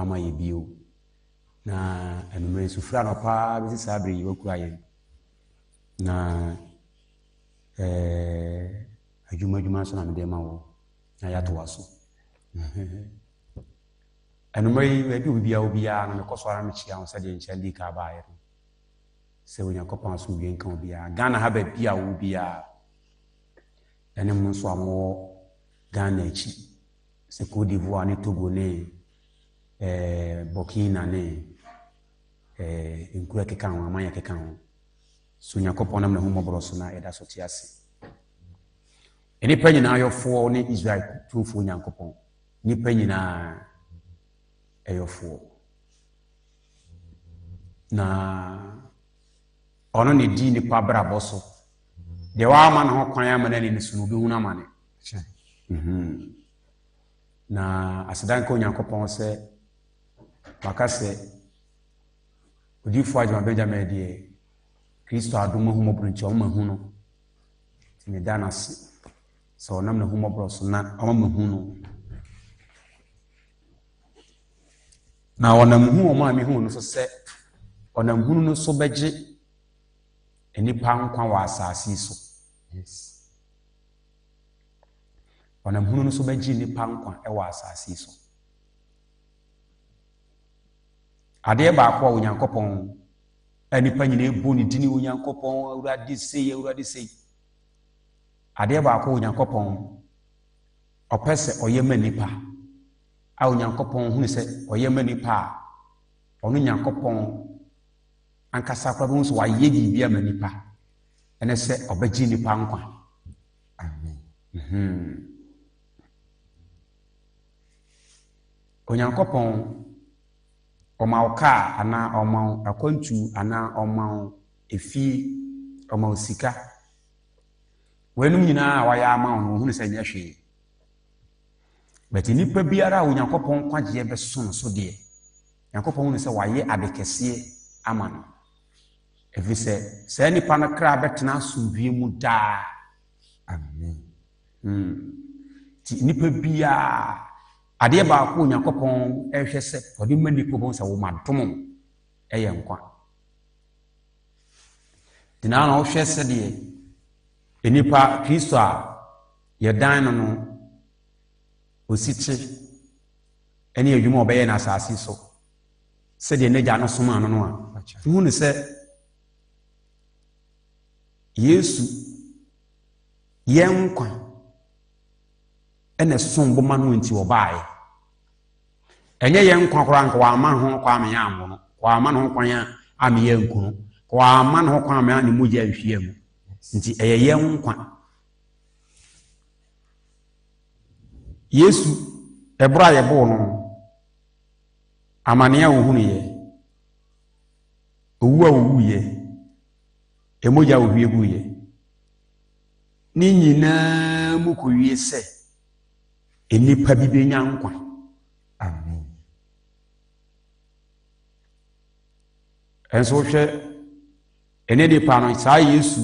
ama yɛ bio. Na anwummerɛ nso firi anɔpa bɛsi saa berɛ yi wakura yɛn. Na eh, adwuma adwuma nso na mede ma wo na yɛatoa so. Anwummerɛ yi baabi obiara obiara no mekɔ so ara mekyia wo sɛdeɛ nkyɛn di ka baeɛ no. Sɛ Onyankopɔn asomdwoeɛ nka obiara. Ghana ha baabi a wo biara ɛne mo nso a mowɔ Ghana akyi sɛ Cote d'Ivoire ne Togo ne eh, Burkina ne eh, nkuro ɛkeka ho, aman ɛkeka ho. So Onyankopɔn nam n'ahummɔborɔ so na yɛda so te ase. Nnipa nyinaa yɔfoɔ ne Israel tumfoɔ Nyankopɔn. Nnipa nyinaa ɛyɔfoɔ. Na ɔno na ɛdi nnipa abrabɔ so. Deɛ wama ne ho kwan ama no ani no so no, obɛhunu amane. Mhm. Na aseda nka Onyankopɔn sɛ waka sɛ odiyifoɔ Agyema Benjamin deɛ Kristo adom ahummɔborɔ nti ɔma hu no. Nti meda no ase sɛ ɔnam n'ahummɔborɔ so na ɔma mahu no. Na ɔnam hu wɔn a mehu no so sɛ ɔnam hunu no so bɛgye nnipa nkwa wɔ asase yi so. Yes. Ɔnam hunu no so bɛgye nnipa nkwa wɔ asase yi so. Adeɛ baako a Onyankopɔn a nnipa nyinaa bɔ ne dini Onyankopɔn Awurade sei Awurade sei. Adeɛ baako a Onyankopɔn ɔpɛ sɛ ɔyɛ ma nnipa a Onyankopɔn hunu sɛ ɔyɛ ma nnipa a ɔno Nyankopɔn ankasa koraa bɛhu sɛ wayɛ biribi ama nnipa ɛne sɛ ɔbɛgye nnipa nkwa. Amen. Mhm. Onyankopɔn ɔma wo kaa anaa ɔma wo akwantu anaa ɔma wo efie, ɔma wo sika. Weinom nyinaa a wayɛ ama wo no, wohunu sɛ nyɛ hwee. But nipa biara a Onyankopɔn nkwagyeɛ bɛso no so deɛ, Nyankopɔn hunu sɛ wayɛ ade kɛseɛ ama no. Ɛfiri sɛ saa nipa no kra bɛtena asomdwie mu daa. Amen. Hmm. Nti nipa biara adeɛ baako Onyankopɔn ɛhwɛ sɛ ɔde ma nipa bɛhu sɛ wɔn adom ɛyɛ nkwa. Nti na na wohwɛ sɛdeɛ nipa Kristo a yɛdan no no osi te ɛne adwuma a ɔbɛyɛ no asase so sɛdeɛ n'agya no somaa no no a, wohu no sɛ Yesu yɛn nkwa ɛna ɛsom bo ma no nti ɔbaeɛ. Ɛnyɛ yɛn nkwa koraa nka wamma ne ho kwan ama yɛn ammo no, wamma ne ho kwan ama yɛn anku no, wamma ne ho kwan ama ne mogya nhwie angu. Nti ɛyɛ yɛn nkwa. Yesu ɛberɛ a yɛbɔɔ no Amaneɛ a ɔhunuiɛ, owu a ɔwuiɛ, mogya a ɔhwie guiɛ, ne nyinaa mu kɔwie sɛ nnipa bi bɛnya nkwa. Amen. Ɛnso wohwɛ ɛne nipa no saa Yesu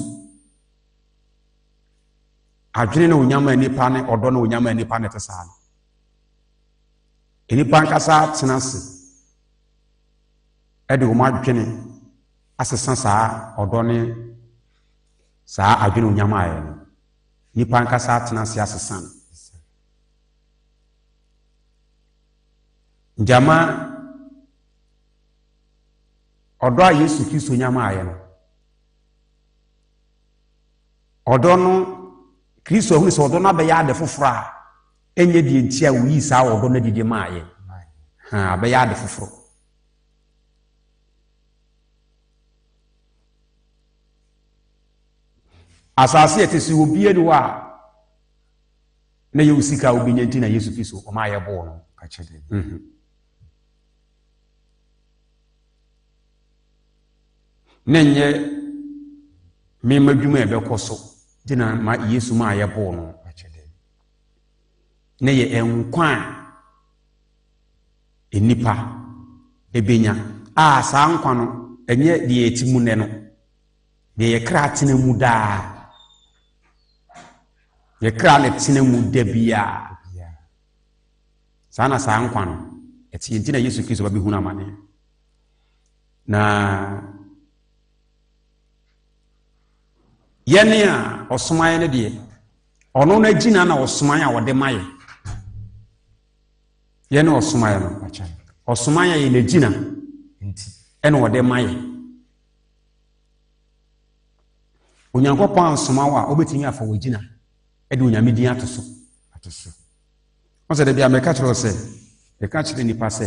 adwene na onyama nipa ne ɔdɔ na onyama nipa na ɛte saa no. Nnipa ankasa atena ase de wɔn adwene asesa saa ɔdɔ ne saa adwene onyam ayɛ no. Nnipa ankasa atena ase asesa no. Gyama ɔdɔ a Yesu Kristo nyam ayɛ no, ɔdɔ no, Kristo ahunu sɛ ɔdɔ no abɛyɛ ade foforɔ a Ɛnyɛ deɛ nti a woyii saa ɔdɔ no adi de maa yɛn. Ha, abɛyɛ ade foforɔ. Asase a ɛte so obiara ni hɔ a na yɛwɔ sika a wobɛnya nti na Yesu Kristo ɔma yɛbɔɔ no. Mhm. Na nyɛ mema adwuma a ɛbɛkɔ so nti na ma Yesu maa yɛbɔɔ no. Na yɛ nkwa a nnipa bɛnya a saa nkwa no ɛnyɛ deɛ yɛte mu nnɛ no, deɛ yɛ kra tena mu daa. Yɛ kra na tena mu da biara. Saa na saa nkwa no. Ɛteɛ nti na Yesu Kristo ba bɛhunu amaneɛ. Na yɛne a ɔsomaeɛ no deɛ, ɔno no agyina na ɔsomaeɛ a ɔde ma yɛ. Yɛne ɔsomaeɛ no, ɔsomaeɛ yɛ n'agyina ɛna ɔde ma yɛ. Onyankopɔn ansoma wo a, wobɛtumi afa w'agyina de Onyame din ato so. Ato so. Wɔn sɛ dabi a mɛka kyerɛ wo sɛ, mɛka kyerɛ nipa sɛ,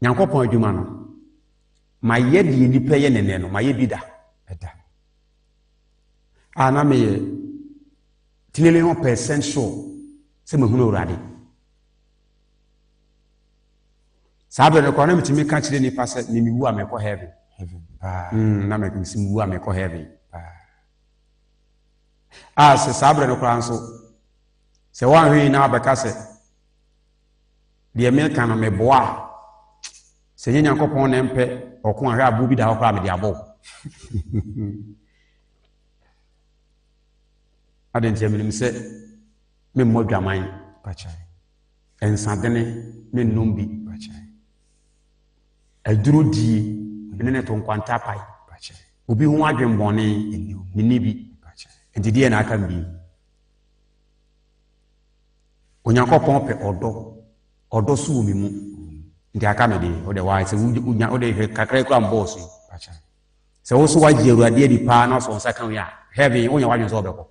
Nyankopɔn adwuma no, mayɛ deɛ nipa yɛ nɛnɛ no, mayɛ bi da. Ɛda. A na meyɛ 300% sure sɛ mahunu Awurade. Saa berɛ no koraa na metumi ka kyerɛ nipa sɛ me mewu a mekɔ heaven. Heaven paa. Na mesi mewu a mekɔ heaven. Paa. A sɛ saa berɛ no koraa nso sɛ woanhwɛ yi na wabɛka sɛ deɛ meka no meboa a sɛ nyɛ Nyankopɔn na mpɛ ɔko ahwɛ aboɔ bi da hɔ koraa mede abɔ ade nti menim sɛ memmɔ dwaman nsadene mennom bi aduro die mene ne to nkwanta pae obi ho adwenbɔne menni bi nti deɛ na aka bi Onyankopɔn pɛ ɔdɔ ɔdɔ so wɔ me mu nti aka me deɛ wode wa sɛ wonya wode hwɛ kakra kura mbɔɔ so yi sɛ wo so wagye awurade adi paa na ɔsɔ nsa ka wie a heaven wonya w'adwene sɛ wɔbɛkɔ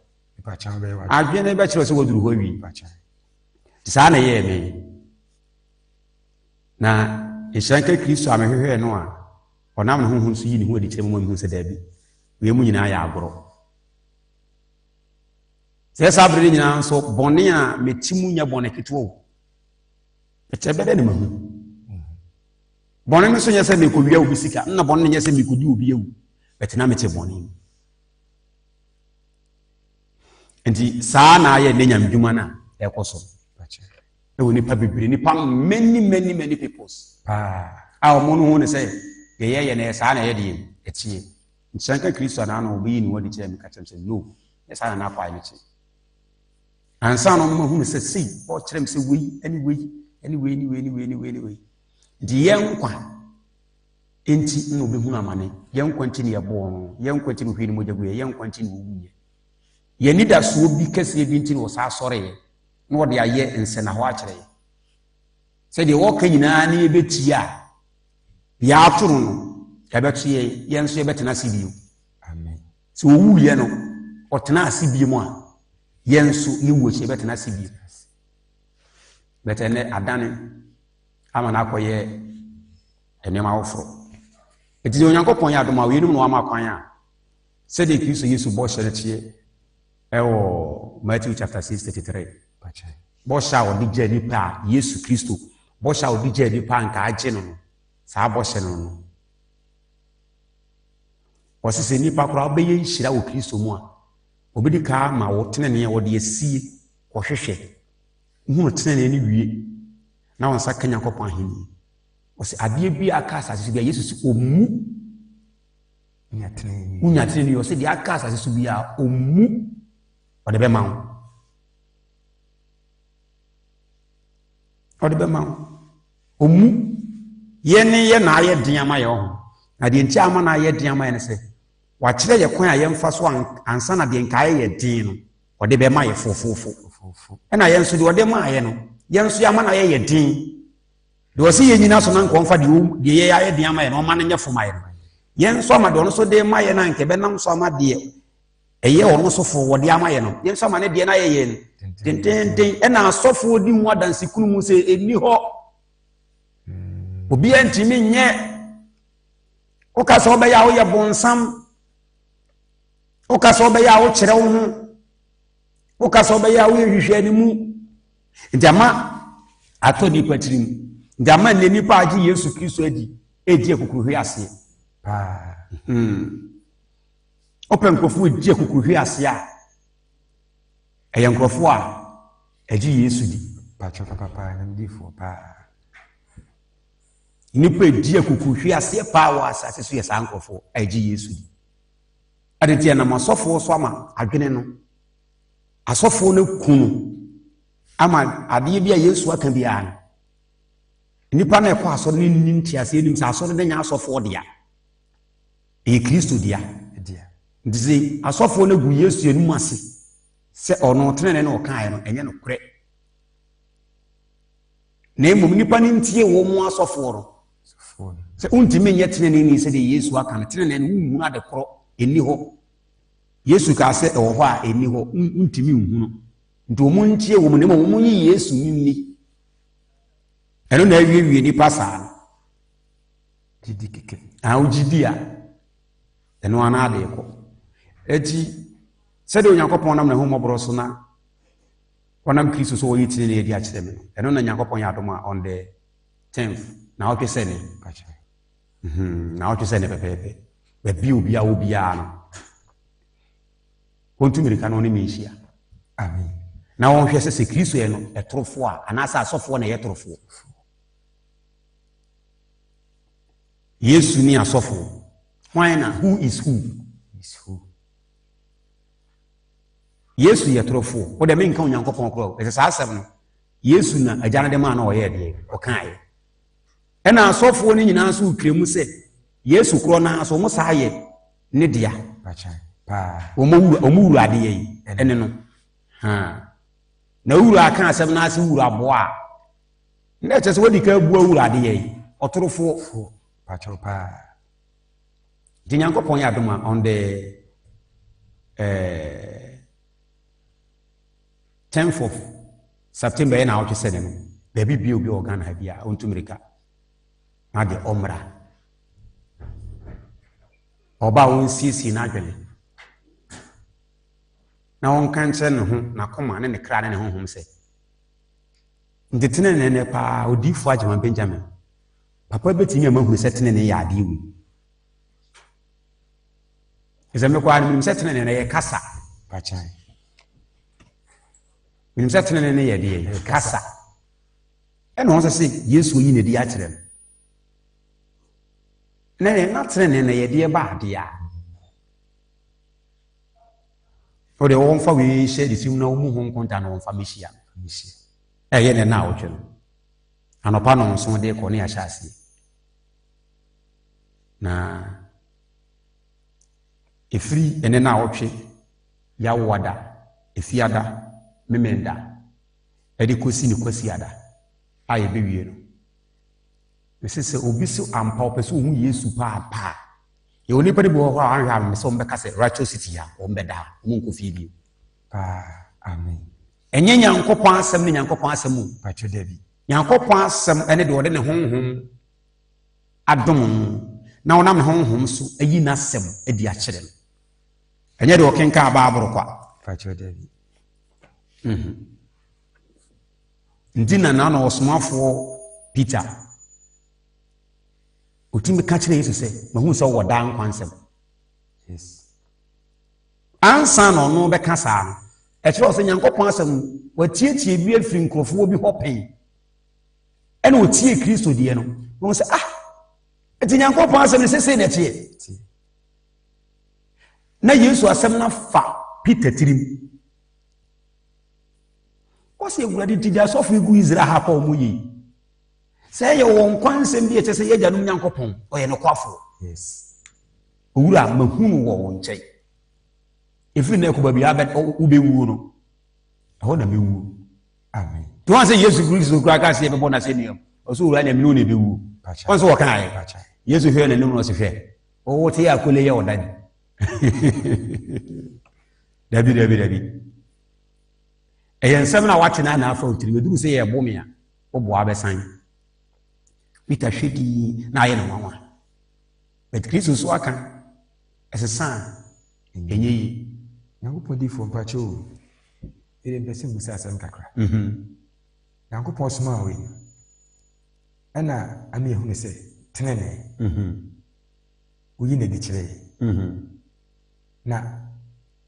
adwene bɛkyerɛ sɛ waduru hɔ awie nti saa na ɛyɛɛ me na nhyira nka Kristo a mehwehwɛɛ no a ɔnam ne honhom so yi ne ho adi kyerɛ mu ma mehu sɛ daabi wei mu nyinaa yɛ agorɔ sɛ saa bere no nyinaa nso bɔne a meti mu nyɛ bɔne ketewa o ɛkyɛ bɛdɛ ne mahu bɔne no nso nyɛ sɛ mekɔwia obi sika nna bɔne no nyɛ sɛ mekɔdi obi awu bɛte na mete bɔne mu nti saa na ayɛ ne nyamedwuma no a ɛkɔ so ɛwɔ nipa bebree nipa many many many peoples paa a wɔn no ho ne sɛ deɛ yɛyɛ no yɛ saa na ɛyɛ deɛ ɛteɛ nkyerɛ nka Kristo anaa na ɔbɛyi ne ho adi kyerɛ me ka kyerɛ me sɛ no nyɛ saa na n'akwae no kye ansa na ɔmo ahunu sɛ sei ɔkyerɛ me sɛ wei ɛne wei ɛne wei ne wei ne wei ne wei ne wei nti yɛn nkwa nti na ɔbɛhunu amane yɛn nkwa nti na yɛbɔɔ no yɛn nkwa nti na ɔhwie ne mogya guiɛ yɛn nkwa nti na ɔwuiɛ yɛn anidasoɔ bi kɛseɛ bi nti na ɔsaa sɔreeɛ na ɔde ayɛ nsɛnahɔ akyerɛ yɛ sɛ deɛ wɔka nyinaa ne yɛbɛtie a deɛ ato no no ɛbɛto yɛn yɛn nso yɛbɛtena ase bio sɛ ɔwuiɛ no ɔtena ase bio mu a yɛn nso yɛwu akyi yɛbɛtena ase bio bɛtɛ nnɛ adane ama no akɔyɛ nneɛma foforɔ ɛti sɛ Onyankopɔn yɛ adom a weinom na wama kwan a sɛdeɛ Kristo Yesu bɔhyɛ no teɛ ɛwɔ Matthew chapter 6 33 bɔhyɛ a ɔde gyaa nipa a Yesu Kristo bɔhyɛ a ɔde gyaa nipa a nka agye no no saa bɔhyɛ no no ɔse sɛ nipa koraa wobɛyɛ nhyira wɔ Kristo mu a obɛdi kaa ma wo tenenee a wɔde asie kɔhwehwɛ wohunu tenenee no wie na wɔn nsa ka Nyankopɔn ahenni ɔsɛ adeɛ bi a aka asase so bi a Yesu sɛ ɔmmu wonya tenenee ɔsɛ deɛ aka asase so bi a ɔmmu ɔde bɛma wo ɔde bɛma wo ɔmmu yɛne yɛ na ayɛ den ama yɛ ho na deɛ nti ama no ayɛ den ama yɛ no sɛ wakyerɛ yɛ kwan a yɛmfa so ansa na deɛ nka ayɛ yɛ den no ɔde bɛma yɛ fofofo ɛna yɛn nso deɛ ɔde maa yɛ no yɛn nso yɛama no ayɛ yɛ den deɛ ɔsɛ yɛn nyina so na nka ɔmfa deɛ deɛ yɛ ayɛ den ama yɛ no ɔma no nyɛ fo ma yɛ no yɛn nso ama deɛ ɔno nso de ma yɛ no anka ɛbɛnam so ama deɛ ɛyɛ ɔno so fo wɔde ama yɛ no yɛn nso ama ne deɛ no ayɛ yɛn dendenden ɛna asɔfoɔ di ho adanse kunu mu sɛ ɛnni hɔ obiara ntumi nyɛ woka sɛ wobɛyɛ a woyɛ bonsam woka sɛ wobɛyɛ a wokyerɛ wo ho woka sɛ wobɛyɛ a woyɛ hwehwɛ ne mu nti ama atɔ nnipa tirim nti ama nnɛ nnipa agye Yesu Kristo adi ɛdi akukuruhwe aseɛ paa wopɛ nkurɔfoɔ ɛdi akukuruhwe aseɛ a ɛyɛ nkurɔfoɔ a ɛgye Yesu di patwɛ papapa nyamdifoɔ paa nnipa ɛdi akukuruhwe aseɛ paa wɔ asase so yɛ saa nkurɔfoɔ a ɛgye Yesu di Ade nti ɛnam asɔfoɔ so ama adwene no asɔfoɔ no ku no ama adeɛ bi a Yesu aka biara no. Nnipa no ɛkɔ asɔre no nni nteaseɛ nim sɛ asɔre no nyɛ asɔfoɔ dea. Ɛyɛ Kristo dea. Nti sɛ asɔfoɔ no gu Yesu anim ase sɛ ɔno tenene na ɔkaeɛ no, ɛnyɛ nokorɛ. Na mmom nnipa no ntie wɔn mu asɔfoɔ no. Sɛ wontumi nyɛ tenene ni sɛdeɛ Yesu aka no, tenene no wonhunu ade korɔ, ɛnni hɔ. Yesu kaa sɛ ɛwɔ hɔ a ɛnni hɔ, wontumi nhunu. Nti wɔn ntie wɔn na mmom wɔn nyi Yesu no nni. Ɛno na awiewie nipa saa no. Gyidi kɛkɛ. A wogye di a, ɛno ara na ade kɔ. Eti sɛdeɛ Onyankopɔn nam n'ahummɔborɔ so na ɔnam Kristo so ɔyi tenenee adi akyerɛ me no, ɛno na Nyankopɔn yɛ adom a on the 10th, na ɔtwe sɛ ne. Na ɔtwe sɛ ne pɛpɛɛpɛ. Baabi obiara wɔ biara no, wɔntu mmirika na ɔne me nhyia. Amen. Na wɔnhwɛ sɛ sɛ Kristo yɛ no ɛtorofoɔ a, anaasɛ asɔfoɔ na ɛyɛ torofoɔ. Yesu ne asɔfoɔ. Hwan na who is who? Is who? Yesu yɛ torofoɔ. Wo deɛ menka Onyankopɔn korɔ. Ɛsɛ saa asɛm no. Yesu na agya no de maa no ɔyɛɛ deɛ ɔkaeɛ. Ɛna asɔfoɔ no nyinaa nso rekura mu sɛ Yesu korɔ no ara so wɔn saa yɛ ne dea. Wɔn wura adeɛ yi ɛne no. Na wura aka asɛm no ase wura boa a na ɛkyɛ sɛ wadi ka abua wura adeɛ yi ɔtorofoɔ. Nti Nyankopɔn yɛ adom a on the 10th of September yɛ na awɔtwe sɛ ne no baabi bia obi wɔ Ghana ha bi a ɔntu mmirika na deɛ ɔmmra ɔba a ɔnsiesie n'adwene na ɔnka nkyerɛ ne ho n'akoma ne ne kra ne ne honhom sɛ nti tenenee ne paa odiifoɔ Agyeman Benjamin papa bɛtumi ama hunu sɛ tenenee yɛ adeɛ wei. Ɛsɛ mekɔ a no menim sɛ tenenee no yɛ kasa. Menim sɛ tenenee no yɛ deɛ kasa. Ɛna wɔn sɛ sɛ Yesu yi n'adi akyerɛ no. Na yɛ na tenenee no yɛ deɛ ba adeɛ a. Wɔde wɔn fa wei hyɛ de sim na wɔn mu ho nkonta na wɔn fa mehyia. Ɛyɛ ne na awɔtwe no. Anɔpa nɔnson de kɔ ne yɛahyɛ aseɛ. Na ɛfiri ɛnɛ naawɔtwe, Yawoada, Efiada, Memenda, ɛde kɔsi ne Kwasiada a yɛbɛwie no. Mese sɛ obi so ampa ɔpɛ sɛ ɔhu Yesu paapaa. Yɛwɔ nnipa no bi wɔ hɔ a wɔanhwɛ a mese wɔn bɛka sɛ Rapture City a wɔn bɛda a wɔn nkɔ fie bio. Paa, amen. Ɛnyɛ Nyankopɔn asɛm ne Nyankopɔn asɛm o. Pakyɛ dabi. Nyankopɔn asɛm ne deɛ ɔde ne honhom adom no na ɔnam ne honhom so ayi n'asɛm adi akyerɛ no. Ɛnyɛ deɛ ɔkenkan Bible kwa. Pakyɛ dabi. Mhm. Nti na na ɔsomafoɔ Peter ɔtumi ka kyerɛ Yesu sɛ, mahu sɛ wowɔ daa nkwa nsɛm. Yes. Ansa na ɔno bɛka saa no, ɛkyerɛ sɛ Nyankopɔn asɛm no, watietie bi afiri nkurɔfoɔ bi hɔ pɛn. Ɛna ɔtie Kristo deɛ no, na wɔn sɛ, ah, ɛti Nyankopɔn asɛm no sesei na ɛteɛ. Na Yesu asɛm no afa Peter tirim. Wɔsɛ Awurade nti deɛ asɔfo yi gu Israel ha pa wɔn yie. Sɛ ɛyɛ wɔn nkwa nsɛm bi a ɛkyɛ sɛ yɛagyanom Nyankopɔn ɔyɛ nokwafoɔ. Yes. Owura, mahunu wɔ wo nkyɛn. Ɛfiri nnɛ kɔ baabi a wobɛwuo no, ɛhɔ na mɛwuo. Amen. Tí wọ́n sɛ Yesu Kristo kura kaa sɛ yɛbɛbɔ n'asɛnnua mu. Ɔsɛ owura na mene wo na ɛbɛwuo. Wɔn sɛ wɔkaeɛ. Yesu hwɛɛ n'anim na ɔsɛ hwɛ, wɔwɔ te yɛ akole yɛ ɔda bi. Dabi dabi dabi. Ɛyɛ nsɛm na wate na na afa wo tirim. Ɛduru sɛ yɛbo me a, woboa bɛsan. Peter hwɛ dii na ayɛ no nwanwa. But Kristo nso aka, ɛsesa a, ɛnyɛ yie. Nyankopɔn difoɔ mpakyɛ o, ɛdeɛ mpɛ sɛ mbusa asɛm kakra. Nyankopɔn somaa wei no, ɛna ama yɛhunu sɛ tenenee, woyi no adi kyerɛ yɛn. Na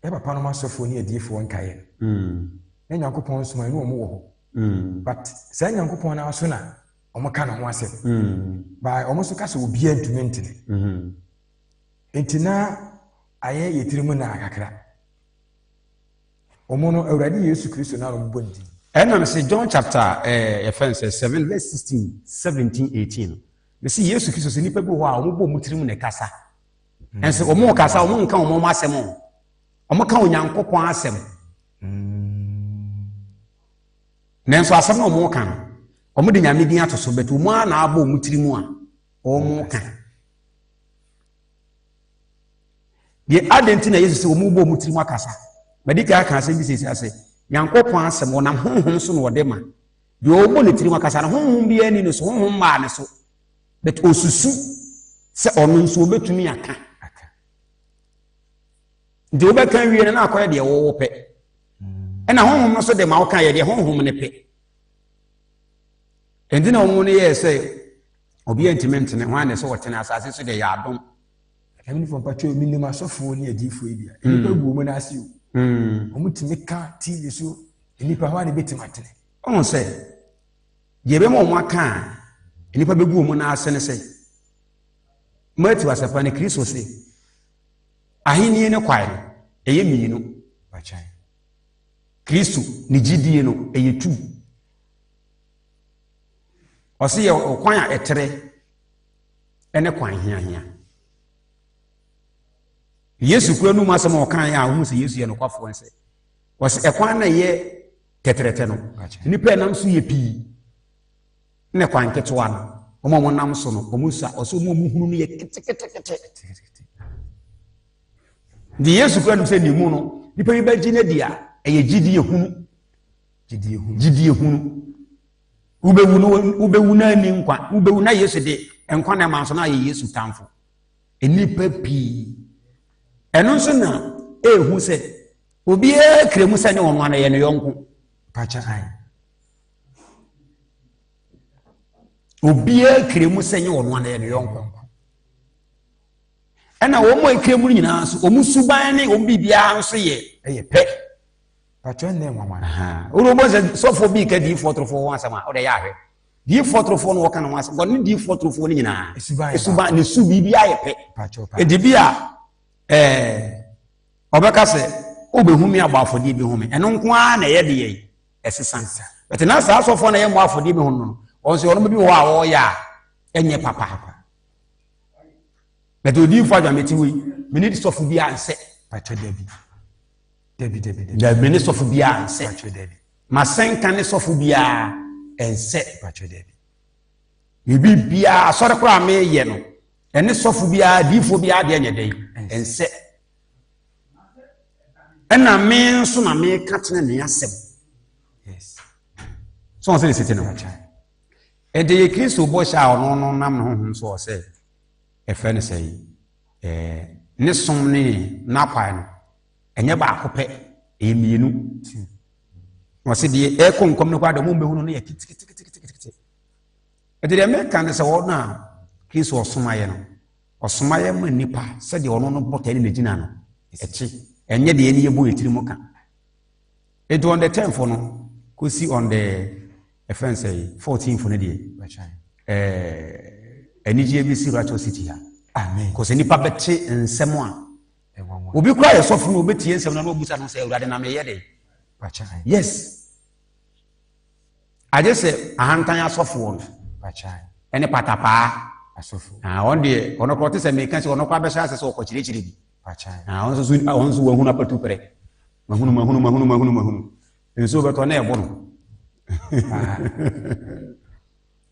yɛ papa nom asɔfoɔ ne adiyifoɔ nkaeɛ no, na Nyankopɔn somaa ne wɔn wɔ hɔ. But saa Nyankopɔn no ara so na wɔn ka ne ho asɛm. By wɔn nso ka sɛ obiara ntumi ntene. Nti na ayɛ yɛ tiri mu naa kakra. Wɔn no, Awurade Yesu Kristo na wɔn bɔ ne din. Ɛna mese John chapter eh, yɛfɛ no sɛ 7 verse 16, 17, 18. Mese Yesu Kristo sɛ nnipa bi wɔ hɔ a wɔbɔ wɔn tirim na ɛkasa. Ɛnso wɔn kasa wɔn nka wɔn asɛm o. Wɔn ka Onyankopɔn asɛm. Nanso asɛm na wɔn ka no, wɔn de Nyame din ato so, but wɔn ara na abɔ wɔn tirim a wɔn ka. Deɛ adɛn nti na Yesu sɛ wɔn bɔ wɔn tirim akasa? Madi kan aka asɛm bi sɛsi ase. Nyankopɔn asɛm wɔnam honhom so na wɔde ma. Deɛ ɔbɔ ne tirim akasa no honhom biara ni ne so, honhom maa ne so. But osusu sɛ ɔno nso obetumi aka. Nti wobɛka wie no na akɔyɛ deɛ wɔwɔ pɛ. Ɛna honhom no so de ma woka yɛ deɛ honhom no pɛ. Ɛnti na wɔn no yɛɛ sɛ obiara ntumi ntene ho anɛ sɛ ɔtene asase so deɛ yɛ adom. Ɛmnifo mpatwa omi nim asɔfoɔ ne adiifoɔ yi bia. Nnipa gu wɔn ase o. Wɔn tumi ka TV so nnipa hɔ a na ebetumi atene. Ɔn sɛ deɛ ɛbɛma wɔn aka a nnipa bɛgu wɔn nan ase ne sɛ Matthew asɛmpa no Kristo se ahenni ne kwae no ɛyɛ mmienu. Kristo ne gyidie no ɛyɛ tu. Ɔse yɛ ɔkwan a ɛtrɛ ɛne kwan hiahia. Yesu kura no mu asɛm a ɔkaeɛ a wohu sɛ Yesu yɛ nokwafoɔ ne sɛ ɔse ɛkwan na ɛyɛ tɛtrɛtɛ no nnipa ɛnam so yɛ pii ne kwan ketewa no wɔn a wɔnam so no wɔn nsa ɔsɛ wɔn a wɔhunu no yɛ ketekete. Nti Yesu kura nim sɛ ne mu no nipa bi bɛgye no di a ɛyɛ gyidie hunu. Gyidie hunu. Wobɛwu no wobɛwu na ani nkwa wobɛwu na Yesu de nkwa na ɛma nso na ayɛ Yesu tamfo. Nnipa pii. Ɛno nso na ehu sɛ obiara kura mu sɛ ne ɔno ano yɛ ne yɔnko. Obiara kura mu sɛ nye ɔno ano yɛ ne yɔnko. Ɛna wɔn a ekura mu no nyinaa nso wɔn suban ne wɔn biribiara nso yɛ ɛyɛ pɛ. Pàtó ɛnna nwanwa. Wọ́n bɔ sɛ sɔfo bi ka diifoɔ torofoɔ ho asɛm a ɔde yɛ ahwɛ. Diifoɔ torofoɔ no wɔka ne ho asɛm wɔn ne diifoɔ torofoɔ no nyinaa. Esuban ne su biribiara yɛ pɛ. Edi bi a ɛɛ ɔbɛka sɛ ɔbɛhu mi abɔ afɔdeɛ bi ho mi ɛno nko ara na ɛyɛ deɛ yi ɛsesa. Bɛtɛ na saa asɔfoɔ na ɛyɛ mmɔ afɔdeɛ bi ho no wɔn nso wɔn bi wɔ hɔ a wɔreyɛ a ɛnyɛ papa. Bɛtɛ odiifoɔ adwa mete wei mene sɔfo bi ansɛ. Pàtó dabi. Dabi dabi dabi. Dabi mene sɔfo bi ansɛ. Pàtó dabi. Masɛnka ne sɔfo biara ɛnsɛ. Pàtó dabi. Biribi biara asɔre koraa meyɛ no ɛne sɔfo biara diifoɔ biara deɛ nyɛ dɛn ɛnsɛ. Ɛna me nso na meka tene ne asɛm. Yes. So wɔn sɛ ne sete no. Ɛnti yɛ Kristo bɔhyɛ a ɔno no nam ne honhom so ɔsɛ ɛfrɛ no sɛ ɛɛ ne som ne n'akwan no ɛnyɛ baako pɛ ɛyɛ mmienu. Wɔsi deɛ ɛkɔ nkɔm no koraa deɛ wɔn bɛhunu no yɛ keteketeketekete. Ɛnti deɛ meka ne sɛ wɔn a Kristo ɔsomayɛ no ɔsomayɛ ma nipa sɛdeɛ ɔno no bɔtɛ ne n'agyina no ɛkyi ɛnyɛ deɛ ɛne yɛbɔ yɛ tiri mu ka. Nti on the tenth no kɔsi on the ɛfɛn sɛ fourteenth no deɛ ɛɛ anigyeɛ bi si Rapture City ha. Amen. Kɔsɛ nipa bɛte nsɛm a obi kura yɛ sɔfo no obetie nsɛm na ɔbusa no sɛ awurade na meyɛ de. Yes. Agye sɛ ahantan asɔfoɔ no ɛne patapaa. Ah, wɔn deɛ ɔno korɔ te sɛ meka sɛ ɔno korɔ abɛhyɛ ase sɛ ɔkɔkyerɛkyerɛ bi. Ah, ɔno nso ɔno nso wahunu apatu pɛrɛ. Mahunu mahunu mahunu mahunu mahunu. Nsuo bɛtɔ na ɛbɔ no.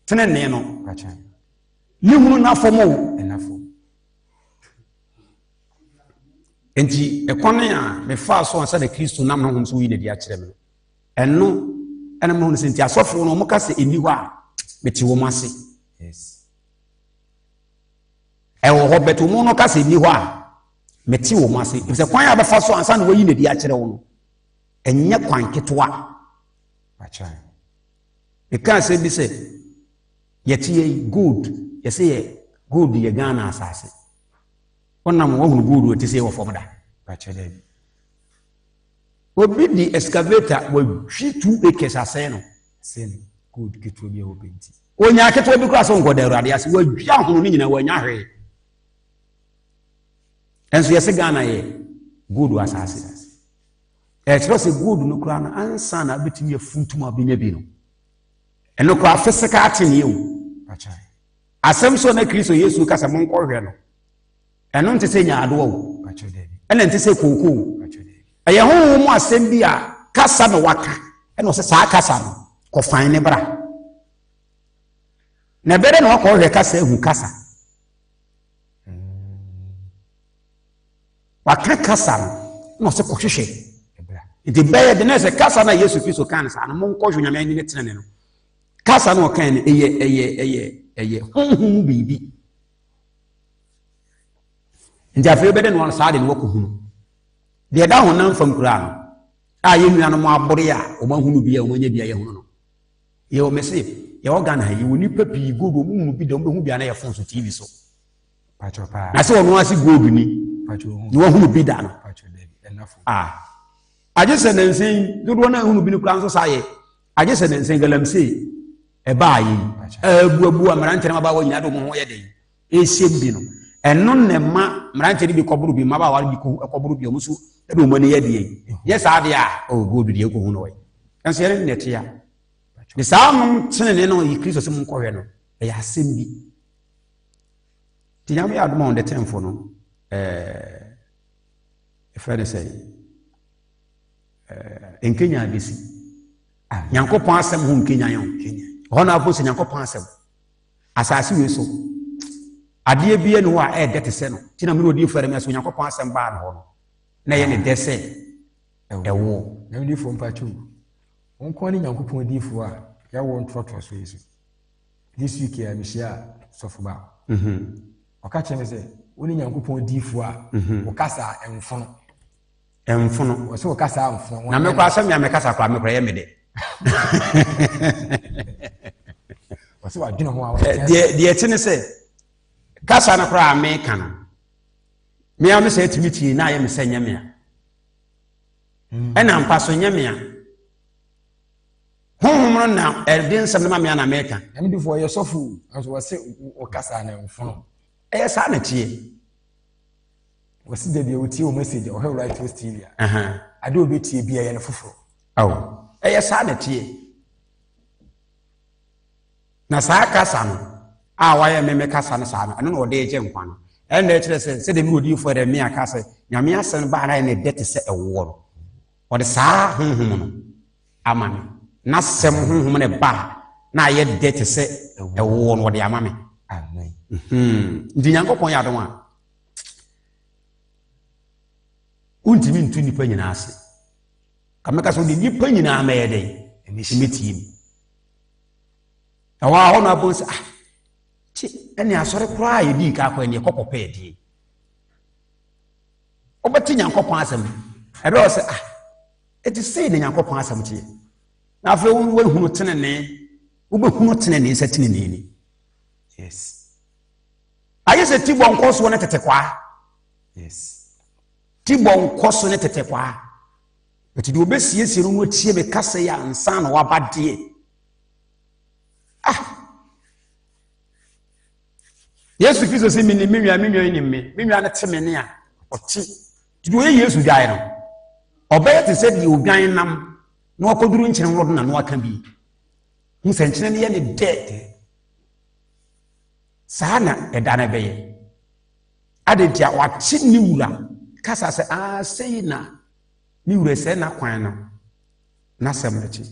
Tenenee no. Ne hunu na fam o. Nti ɛkwan a mefaa so ansa na Kristo nam ne honhom so yi n'adi akyerɛ me no, ɛno ɛna mehunu sɛ nti asɔfoɔ no wɔka sɛ ɛnni hɔ a mete wɔn ase. Ɛwɔ hɔ bɛtɛ wɔn no ka sɛ ɛnni hɔ a mete wɔn ase. Efisɛ kwan a bɛfa so ansa na wɔayi n'adi akyerɛ wo no, ɛnyɛ kwan ketewa. Meka asɛm bi sɛ yɛte yɛ gold yɛsɛ yɛ gold yɛ Ghana asase. Wonam woahunu gold ɛte sɛ wɔ fam da. Obi di excavator wadwi 2 acres asɛe no. Gold ketewa bi a wɔpɛ nti. Onya ketewa bi koraa sɛ nkɔda awurade ase wadwi ahono no nyinaa wanya hwee. Ɛnso yɛsɛ Ghana yɛ gold asase. Ɛkyerɛ sɛ gold no koraa no ansa na abɛtumi afuntum a wobɛnya bi no. Ɛno koraa physical thing yɛ o. Asɛm so na Kristo Yesu ka sɛ monkɔhwɛ no. Ɛno nte sɛ nyaadoa o. Ɛna nte sɛ kooko o. Ɛyɛ honhom mu asɛm bi a kasa na waka ɛna ɔsɛ saa kasa no kɔfan ne bra. Na ɛbɛdɛ na wakɔhwɛ kasa ehu kasa. Waka kasa no na ɔsɛ kɔhwehwɛ. Nti bɛyɛ de na ɛsɛ kasa na Yesu Kristo kan saa no monkɔhwɛ Nyame ani ne tenene no. Kasa na ɔkan no ɛyɛ ɛyɛ ɛyɛ ɛyɛ honhom mu biribi. Nti afei bɛdɛ na saa de no wakɔhunu. Deɛ ɛda honam fam koraa no a yɛn nuanom abore a wɔn ahunu bi a wɔn anya bi a yɛhunu no. Yɛwɔ mese yɛwɔ Ghana ha yɛwɔ nipa pii gold wɔn hunu bi da wɔn bɛhu bi a na yɛ fon so TV so. Na sɛ ɔno ase gold ni na wahunu bi da no. Ah, agye sɛ nansa yi dodoɔ no ahunu bi no koraa nso saa yɛ agye sɛ nansa yi galamsey ɛbaa yi abuabua mmeranteɛ no mmabaawa nyinaa de wɔn ho yɛ den ɛrehyɛm bi no ɛno na ɛma mmeranteɛ no bi kɔboro bi mmabaawa no bi kɔboro bi wɔn nso de wɔn ani yɛ deɛ yɛ saa deɛ a oh gold deɛ ɛkɔhu no wɔ yi ɛnso yɛne ne ɛte a ne saa nom tenene no yi Kristo sɛ monkɔhwɛ no ɛyɛ asɛm bi nti Nyame yɛ adom a ɔde tenfo no ɛɛ ɛfrɛ ne sɛ ɛɛ nkenya bɛsi Nyankopɔn asɛm ho nkenyan o hɔ na afo sɛ Nyankopɔn asɛm asase wei so adeɛ bi ne hɔ a ɛyɛ dɛ te sɛ no nti na mene odiyifoɔ Yeremia sɛ Onyankopɔn asɛm baa ne hɔ no na ɛyɛ ne dɛ sɛ ɛwoɔ. Na odiyifoɔ mpakyɛw wo nko ne Nyankopɔn diyifoɔ a yɛawoɔ ntoatoasoɔ yi so. This week a mehyia sɔfo baako. Ɔka kyerɛ me sɛ wo ne Nyankopɔn diyifoɔ a wo kasa ɛmfono. Ɛmfono. Wɔsɛ wo kasa mfono. Na mekɔ asɛm mea mekasa koraa mekora yɛ me de. Wɔsɛ wadwene ho a deɛ deɛ ɛte ne sɛ kasa no koraa meka no mea me sɛ atumi tie na ayɛ me sɛ nyɛ mea ɛna mpa so nyɛ mea honhom no na ɛde nsɛm no ma mea na meka. Nyame difoɔ yɛ sɔfo nso wɔsɛ wo kasa no mfono. Ɛyɛ saa na ɛteɛ. Wɔsi da bi a wotie wo message a ɔhwɛ Righteous TV a. Ade a obetie bi ɛyɛ no foforɔ. Awo ɛyɛ saa na ɛteɛ. Na saa kasa no a wayɛ meme kasa no saa no ɛno na ɔde regye nkwa no. Ɛna ɛkyerɛ sɛ sɛdeɛ me odiyifoɔ Yeremia ka sɛ Nyame asɛm baa na ayɛ ne dɛ te sɛ ɛwoɔ no. Ɔde saa honhom no ama me. N'asɛm honhom no ba a na ayɛ dɛ te sɛ ɛwoɔ no ɔde ama me. Amen. Nti Nyankopɔn yɛ adom a wontumi ntu nnipa nyinaa ase. Ka mɛka sɛ wode nnipa nyinaa mɛyɛ dɛn? Mɛtie mu. Ɛhɔ a hɔ no abom sɛ ah kye ɛne asɔre koraa a yɛdii ka akɔ ɛne ɛkɔkɔpɛ ɛdeɛ. Wobɛte Nyankopɔn asɛm ɛbɛwɔ sɛ ah ɛte sei na Nyankopɔn asɛm teɛ. Na afei woahunu tenenee, wobɛhunu tenenee sɛ tenenee ni. Yes. Ayɛ sɛ tibɔ nkɔsoɔ ne tete kwaa. Yes. Tibɔ nkɔso ne tete kwaa. Ɛti deɛ obɛsiesie no no atie me kasa yi ansa na waba deɛ. Ah! Yesu Kristo sɛ menim me nwa, me nwa nim me. Me nwa no te me ne a, ɔte. Nti deɛ ɔyɛ Yesu dwae no, ɔbɛyɛ te sɛ deɛ odwan nam na wakɔduru nkyene worɔ do na no aka bi. Hu sɛ nkyene no yɛ ne dɛ. Saa na ɛda no bɛyɛ. Adɛn nti a wate ne wura kasa sɛ aa sei na ne wura sɛ n'akwan no n'asɛm no kye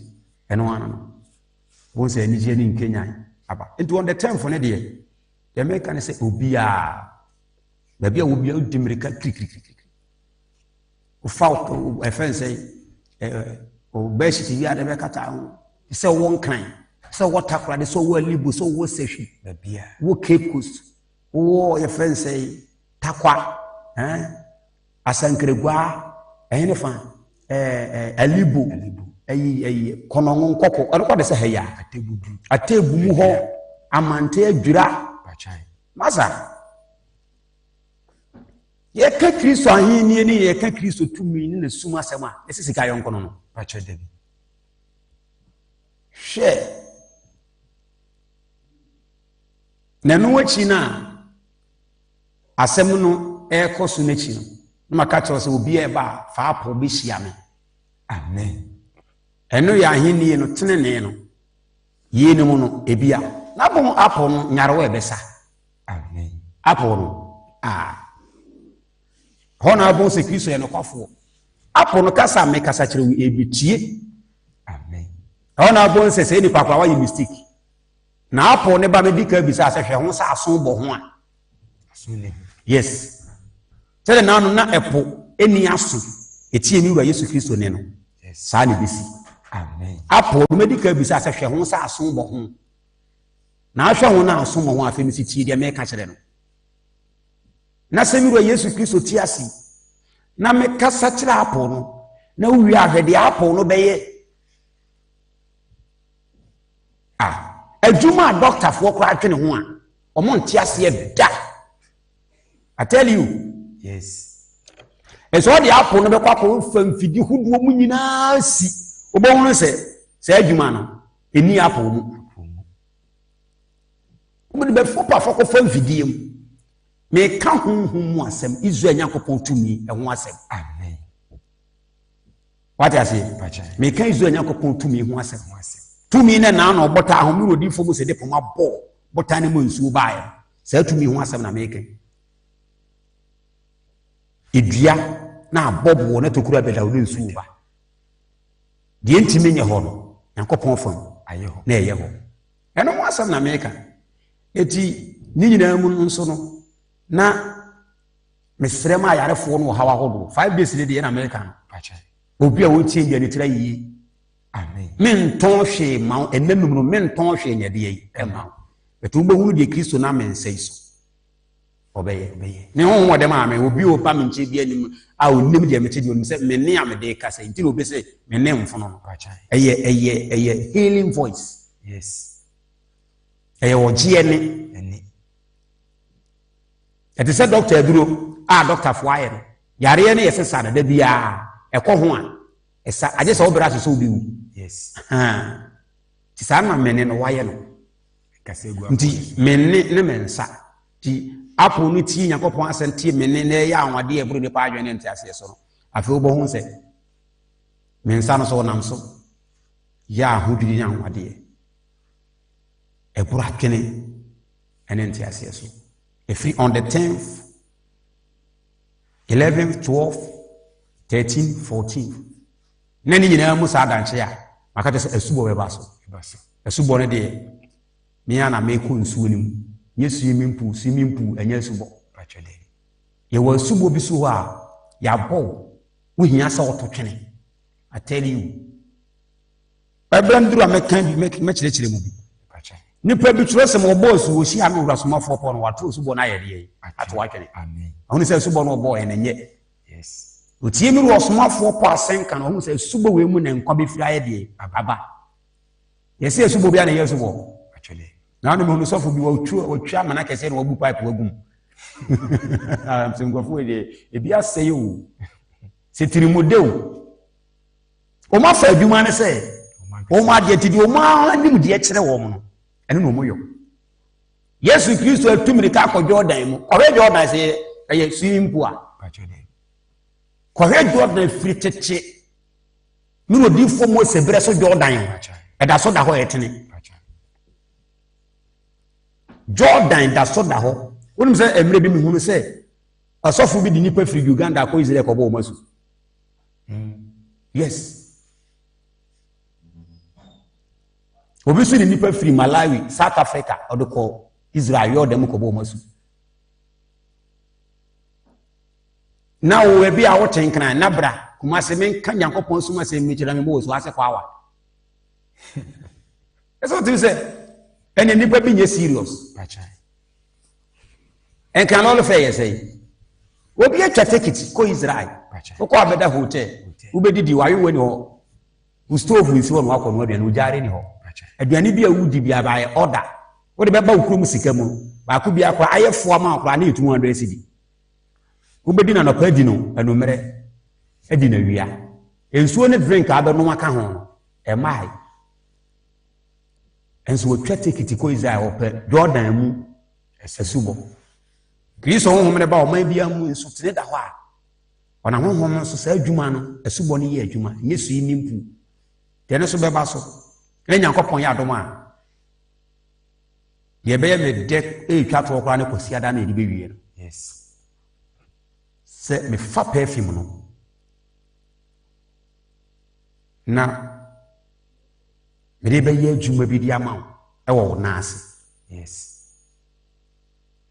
ɛno ano no wɔn sɛ anigyeɛ ne nkenyan aba nti on the tenth no deɛ deɛ meka ne sɛ obiara baabi a obiara di mmirika kirikirikiri wofa ɛfɛn sɛ ɛɛ bɛhyiti bi a de bɛkata ho sɛ wɔ nkran sɛ wɔ takoradi sɛ wɔ alibo sɛ wɔ sahwi wɔ cape coast wɔ yɛfrɛ no sɛ takwa ɛn asankragua ɛyɛ ne fa ɛɛ alibo ɛyi ɛyi kɔnɔngo nkɔkɔ ɛno kɔ de sɛ hɛya atebu mu hɔ amante adwira masa yɛka Kristo ahenni ne yɛka Kristo tumi ne ne sum asɛm a ɛsɛ sika yɔnko no no hwɛ. Na ɛno akyi no a asɛm no ɛrekɔ so no akyi no, na maka kyerɛ sɛ obi a ɛba a fa apɔ bɛhyia me. Amen. Ɛno yɛ ahenni no tenenee no. Yeinom no, ebia. Na bon apple no nyarewa ɛbɛsa. Amen. Apple no, ah. Hɔ na abom sɛ Kristo yɛ nokwafoɔ. Apple no kasa a mekasa kyerɛ wo ebetie. Amen. Hɔ na abom sɛ sɛ nipa koraa wayɛ mistake. Na apple ne ba medi ka bisa sɛ hwɛ ho sɛ aso bɔ ho a. Aso ne ho. Yes. Sɛdeɛ naano na ɛpo ɛni aso ɛtie ne wura Yesu Kristo ne no. Saa na ɛbɛsi. Amen. Apple no medi ka bisa sɛ hwɛ ho sɛ aso bɔ ho. Na ahwɛ ho na aso bɔ ho afei mesi tie deɛ meka kyerɛ no. Na sɛ me wura Yesu Kristo te ase na mekasa kyerɛ apple no na wowie ahwɛ deɛ apple no bɛyɛ. Ah, adwuma a dɔktafoɔ koraa dwene ho a wɔn nte aseɛ da. I tell you. Yes. Ɛsɛ ɔde apple no bɛkɔ akɔ fa mfidi hodoɔ mu nyinaa si. Wobɛhunu sɛ saa adwuma no ɛni apple mu. Wobɛde bɛfo pafa kɔfa mfidie mu. Meka honhom mu asɛm, Israel Nyankopɔn tumi ɛho asɛm. Amen. Wate aseɛ? Meka Israel Nyankopɔn tumi ho asɛm. Tumi no naa na ɔbɔtaa ho mmerɛ odiyifoɔ Mose de poma bɔɔ botan no mu nsuo baeɛ no. Saa tumi ho asɛm na meka. Edua na abɔ boɔ na tokuro abɛda wo ne nsuo ba. Deɛ ntumi nyɛ hɔ no, Nyankopɔn fam na ɛyɛ hɔ. Ɛno ho asɛm na meka. Eti ne nyinaa mu no nso no, na mesrɛ ma ayarefoɔ no ɔhaw ahodoɔ. 5 days ne deɛ na meka no. Obi a ɔtie bia ne tiri ayie. Mentɔn hwee ma wo ɛnna num no, mentɔn hwee nyɛ deɛ yi ɛma wo. Bɛtɛ wobɛhunu deɛ Kristo nam me nsa yi so ɔbɛyɛ. Ne honhom ɔde maa me, obi a ɔba me nkyɛn bi anim a ɔnim deɛ mete deɛ ɔnim sɛ me ne a mede kasa nti na obi sɛ me ne mfono no. Ɛyɛ healing voice. Yes. Ɛyɛ ɔgyeɛ ne. Ɛte sɛ dɔkta aduro a dɔktafoɔ ayɛ no. Yareɛ no yɛ sesa dada biara ɛkɔ ho a ɛsa agye sɛ wobɛrɛ ase sɛ wobɛwu. Yes. Nti saa na mene no wayɛ no. Nti mene ne me nsa. Nti apple no tie Nyankopɔn asɛm tie mene na ɛyɛ anwadeɛ ɛboro nipa adwene ne nteaseɛ so no. Afei wobɛhu sɛ me nsa no so wɔnam so yɛ ahodwiri ne anwadeɛ ɛboro adwene ne nteaseɛ so. Ɛfiri on the 10th, 11th, 12th, 13th, 14th. Na ne nyinaa mu saa adankye a maka kyerɛ sɛ asubɔ bɛba so. Asubɔ no deɛ me a na mekɔ nsuo no mu. Nyɛ swimming pool, swimming pool ɛnyɛ asubɔ. Yɛwɔ asubɔ bi so hɔ a yɛabɔ wo, wohia sɛ woto twene. I tell you. Ɛberɛ no duru a mɛka bi, mɛkyerɛkyerɛ mu bi. Nipa bi twerɛ sɛ ɔbɔɔ asu wɔhyia no owura somafoɔ pɔ no wato asubɔ no ayɛ deɛ ato atwene. Ɔhunu sɛ asubɔ no ɔbɔɔ ɛno nyɛ. Otie mi wɔ ɔsomafoɔ pɔ asɛnka no ɔhunu sɛ asubɔ wei mu na nkwa bɛfiri ayɛ deɛ aba. Yɛsɛ asubɔ bi a na ɛyɛ asubɔ. Na ɔno mehunu sɔfo bi wɔtwa amena kɛseɛ na wɔbu pipe wagu mu. Sɛ nkurɔfoɔ deɛ ebi asɛe o. Sɛ tirimude o. Wɔn afa adwuma no sɛ wɔn adeɛ ti deɛ wɔn anim deɛ kyerɛ wɔn no ɛno na wɔn yɔ. Yesu Kristo atu mirika akɔ Jordan mu. Kɔhwɛ Jordan sɛ ɛyɛ swimming pool a. Kɔhwɛ Jordan firi tete ne odiifoɔ Mose berɛ so Jordan ɛda so da hɔ ɛtene. Jordan da so da hɔ. Wonim sɛ mmerɛ bi mehunu sɛ ɔsɔfo bi de nipa firi Uganda akɔ Israel kɔbɔ wɔn asu. Yes. Obi nso de nipa firi Malawi, South Africa, ɔde kɔ Israel yɛ ɔdan mu kɔbɔ wɔn asu. Na wo ebi a wote nkran na bra Kumase menka Nyankopɔn sum asɛm mi kyerɛ me bɔ wɔ so ase kɔ awa. Ɛsɛ ɔtumi sɛ ɛne nipa bi nyɛ serious. Nkran lɔre fɛ yɛ sɛn? Obi atwa tekiti kɔ Israel. Wokɔ abɛda hotel. Wobɛdidi wayewa ni hɔ. Wo stove nsi hɔ na wakɔ no aduane, ogyaare ni hɔ. Aduane bi a wodi bi aba ayɛ order. Wode bɛba wo kurom sika mu. Baako bi akora ayɛ foa ma akora ne yɛ 200 cedi. Wobɛdi no anɔpa adi no anummerɛ adi no awia. Nsuo ne drink a abɛnom aka ho no, ɛmmae. Nso wɔtwa tekiti kɔ Israel wɔpɛ Jordan mu asubɔ. Kristo honhom no ba ɔman biara mu nsutene da hɔ a, Ɔnam honhom no so saa adwuma no, asubɔ no yɛ adwuma, nyɛ swimming pool. Deɛ no so bɛba so. Na Nyankopɔn yɛ adom a, deɛ ɛbɛyɛ me dɛ ɛretwa toɔ koraa ne Kwasiada na yɛde bɛwie no. Yes. Sɛ mefa perfume no na mede bɛyɛ adwuma bi de ama wo ɛwɔ wo nan ase. Yes.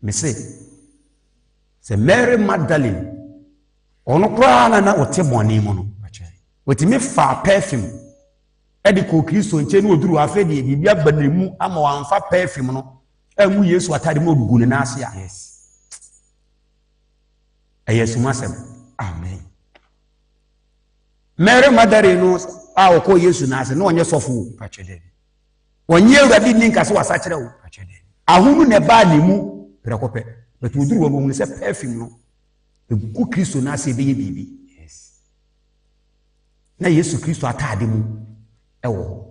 Mese sɛ Mary Magdalene ɔno koraa na na ɔte bɔne mu no, ɔtumi faa perfume ɛde kɔɔ Kristo nkyɛn na ɔduru afei deɛ biribi aba ne mu ama wamfa perfume no angu Yesu atade mu ɔgugu ne nan ase a. Yes. Ɛyɛ asumasɛm. Amen. Mary Magdalene no a ɔkɔɔ Yesu nan ase na ɔnyɛ sɔfo o. Ɔnyɛ Awurade nni nka sɛ wasakyerɛ o. Ahonu na ɛbaa ne mu prɛko pɛ. But ɔduru hɔ no ɔhunu sɛ perfume no ɛgu Kristo nan ase ɛbɛyɛ biribi. Na Yesu Kristo ataade mu ɛwɔ hɔ.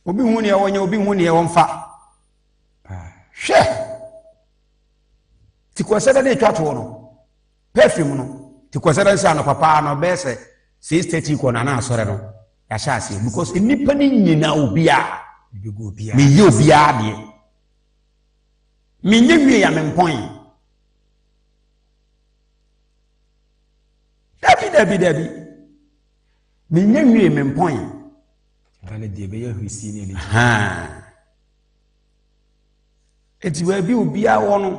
Obi hu neɛ ɔnyɛ, obi hu neɛ ɔmfa. Hwɛ! Ti kwasɛdɛ de twa toɔ no, perfume no, ti kwasɛdɛ nsa anɔpa paa no bɛyɛ sɛ 6:30 kɔ na na asɔre no yɛahyɛ aseɛ because nnipa no nyina obiara meyɛ obiara deɛ menyɛ wie ya mempɔn. Dabi dabi dabi menyɛ wie mempɔn. Eti baabi obiara wɔ no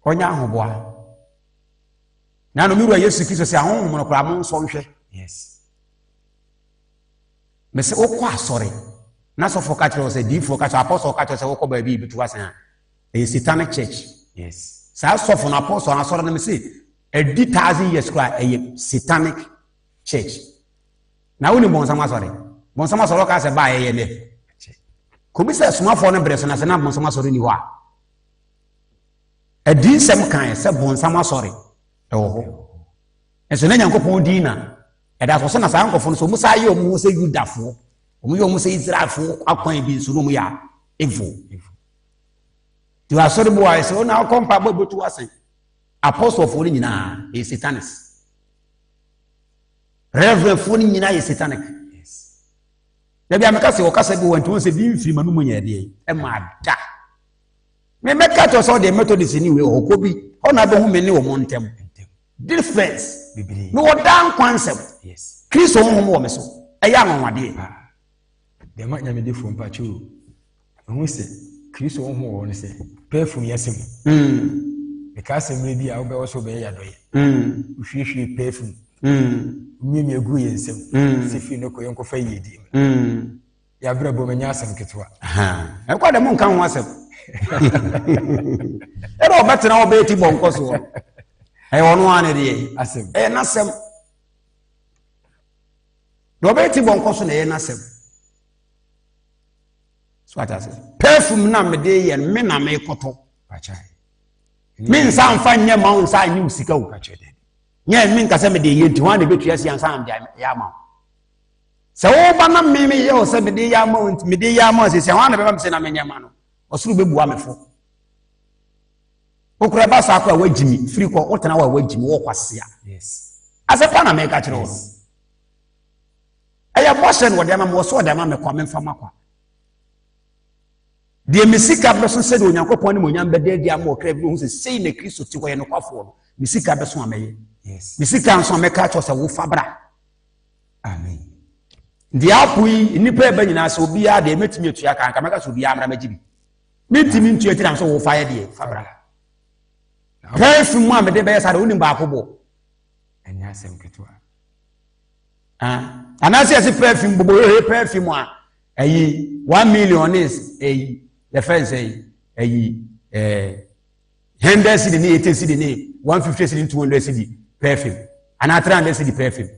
ɔnyɛ ahoboa. Na no mewura Yesu Kristo sɛ ahonhom no koraa mo nsɔ nhwɛ. Yes. Mese wokɔ asɔre na sɔfo ka kyerɛ wo sɛ diifoɔ ka kyerɛ apɔsɔ ka kyerɛ sɛ wokɔ baabi bɛtu asan a ɛyɛ satanic church. Yes. Saa sɔfo no apɔsɔ no asɔre no mese ɛdi thousand years koraa ɛyɛ satanic church. Na wonim bɔnsam asɔre? Bɔnsam asɔre ɔka sɛ baa ɛyɛ nɛ. Kɔbi sɛ asomafoɔ no berɛ so na sɛ na bɔnsam asɔre ni hɔ a. Adi nsɛm kan sɛ bɔnsam asɔre ɛwɔ hɔ. Nso na Nyankopɔn din na ɛda so sɛ na saa nkurɔfoɔ no so wɔn saa yɛ wɔn ho sɛ Yudafoɔ, wɔn yɛ wɔn sɛ Israelfoɔ akwan bi nso na wɔn yɛ evil. Ti asɔre bi wɔ ayɛ sɛ wɔn na akɔ mpa bɔ ebetu ase. Apɔsɔfoɔ no nyinaa ɛyɛ satanist. Reverendfoɔ no nyinaa yɛ satanic. Dabi a meka sɛ ɔkasa bi wɔ nti wɔn sɛ bi mfiri ma no mu nyɛ deɛ ɛma da. Me mɛka kyerɛ sɛ ɔdeɛ Methodist ni wei ɔkɔ bi hɔ na abɛhu me ne wɔn ntɛm. Difference. Me wɔ daa nkwa nsɛm. Kristo honhom wɔ me so. Ɛyɛ anwanwadeɛ. Deɛ ma nyamedifoɔ mpakyɛ o. Ɛho sɛ Kristo honhom wɔ hɔ no sɛ perfume yɛ sɛ mu. Mekaa sɛ mmerɛ bi a wobɛwɔ sɛ wobɛyɛ yadɔyɛ. Wohwiehwie perfume. Womiamia gu yɛn nsam. Sɛ firi no kɔ yɛnkɔfa yiedie mu. Yɛabrɛ bɔ manya asɛm ketewa. Ɛkɔ dɛ monka ho asɛm. Ɛdɛ ɔbɛtena hɔ bɛyɛ ti bɔ nkɔ soɔ. Ɛyɛ ɔno ara ne deɛ. Asɛm. Ɛyɛ n'asɛm. Deɛ ɔbɛyɛ ti bɔ nkɔ so na ɛyɛ n'asɛm. So ate ase. Perfume na mede yɛ no me na mekɔtɔ. Me nsa nfa nyɛ ma wo nsa nye wo sika o. Nyɛ me nka sɛ mede yɛ nti ho a na ɛbɛtua si ansa na mede yɛ ama wo. Sɛ woba na me meyɛ wo sɛ mede yɛ ama wo nti mede yɛ ama wo sɛ sɛ ho a na bɛba me sɛ na menyɛ ma no. Ɔsoro bɛbua me fo. Wokora ba saa kɔ a woagyi me firi kɔ wotena hɔ a woagyi me wɔ kwasea. Asɛ pa na meka kyerɛ wo no. Ɛyɛ bɔhyɛ na ɔde ama me wɔ so ɔde ama me kwa memfa ma kwa. Deɛ me sika bɛso sɛdeɛ Onyankopɔn animuonyam bɛda adi ama ɔkra bi hu sɛ sei na Kristo te hɔ yɛ nokwafoɔ no, me sika bɛso a mɛyɛ. Me sika nso a mɛka akyerɛ sɛ wofa bra. Amen. Deɛ apo yi nnipa ɛbɛ nyinaa sɛ obiara deɛ mɛtumi atua ka nka mɛka sɛ obiara mmra mɛgye bi. Mentumi ntua ti nam sɛ wofa yɛ deɛ fa bra. Perfume a mede bɛyɛ saa deɛ wonim baako bɔ. Ɛnyɛ asɛm ketewa. Anaasɛ yɛse perfume bobɔ hehe perfume a ɛyi 1 million ne ɛyi yɛfrɛ n sɛ ɛyi 100 cedi ne 80 cedi ne 150 cedi ne 200 cedi perfume anaa 300 cedi perfume.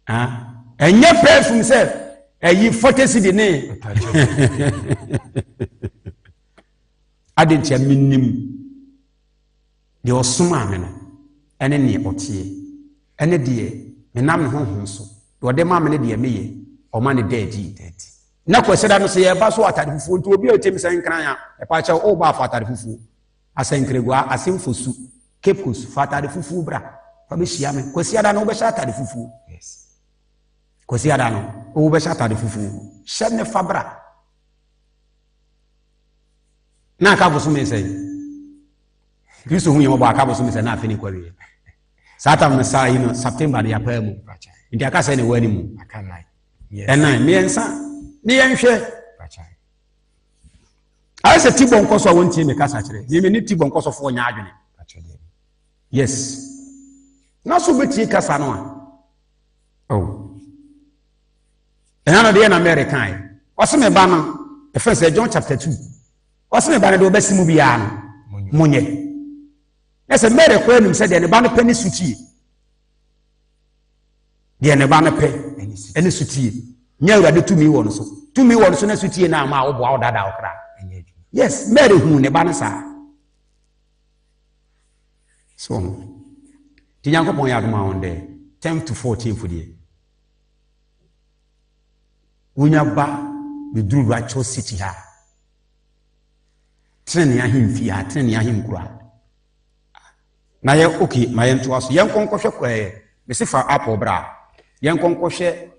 Ɛnyɛ perfume sɛ ɛyi 40 cedi ne ade nkyɛ menim deɛ ɔsomaa me no ɛne neɛ ɔteɛ ɛne deɛ menam ne honhom so deɛ ɔde ma me ne deɛ meyɛ ɔma ne da adi. Na Kwasida no sɛ yɛba so atade fufuo nti obi a ɔtie me sɛ nkran a ɛpa kyɛw woba afa atade fufuo. Asɛnkereguaa, Asemfosu, Cape Coast, fa atade fufuo bra fa bɛhyia me. Kwasiada no wobɛhyɛ atade fufuo. Yes. Kwasiada no wobɛhyɛ atade fufuo. Hyɛ ne fa bra. Na aka bosome sɛn? Kristo hu yɛn mmɔbɔ aka bosome sɛn na afe ne kɔ awie. Saa tam no saa yi no September no yɛapaa mu. Nti aka sɛ ne wɔ anim. Ɛnan mmiɛnsa ne yɛnhwɛ. Ayɛ sɛ tibɔ nkɔso a wɔntie me kasa kyerɛ. Me me ne tibɔ nkɔsɔfoɔ nyɛ adwene. Yes. Na so bɛtie kasa no a. Oh. Ɛna no deɛ na Mary kaeɛ. Ɔse me ba no, ɛfɛ sɛ John chapter 2. Ɔse me ba no deɛ ɔbɛsi mu biara no, monyɛ. Na sɛ Mary koraa nim sɛ deɛ ne ba no pɛ ne sutie. Deɛ ne ba no pɛ ne sutie. Nyɛ Awurade tumi wɔ no so. Tumi wɔ no so na sutie no ama a woboa wo dada wo koraa. Yes, Mary hu ne ba no saa. So, nti Nyankopɔn yɛ adom a wɔn dɛ 10 to 14 fo deɛ. Wonya ba bɛduru Rachel City ha. Tenenee ahemfie ha, tenenee ahenkuro ha. Na yɛ okay, ma yɛntoa so. Yɛnkɔ nkɔhwɛ ɛɛ mesi fa apple bra. Yɛnkɔ nkɔhwɛ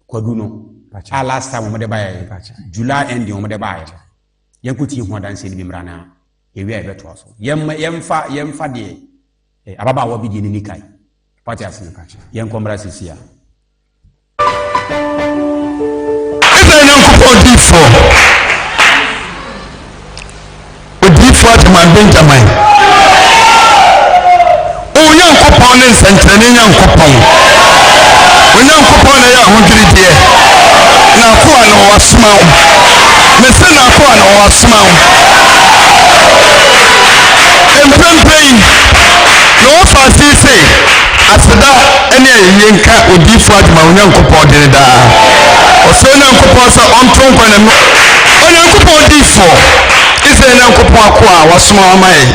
kwadu no. A last time wɔn de baeɛ July ending wɔn de baeɛ. Yɛnkɔ tie ho adanseɛ no bi mmra na yɛwie a yɛbɛtoa so. Yɛmma yɛmfa yɛmfa deɛ eh, ababaawa bi deɛ ne ni kae. Wate ase? Yɛnkɔ mmra sisi a. Israel Nyankopɔn diifoɔ, odiifoɔ Agyeman Benjamin, Onyankopɔn ne nsɛnkyerɛnne Nyankopɔn, Onyankopɔn na ɛyɛ ahodwirideɛ, n'akoa na wasoma wo, mese n'akoa na wasoma wo. Mprempren yi, na wɔfa ase yi se, Aseda ne ayɛyie nka Odiyifoɔ Agyeman Onyankopɔn dene daa. Ɔsrɛ Onyankopɔn sɛ ɔnto nkwa na mu. Onyankopɔn diyifoɔ, Israel Nyankopɔn akoa a wasoma wo ama yɛn.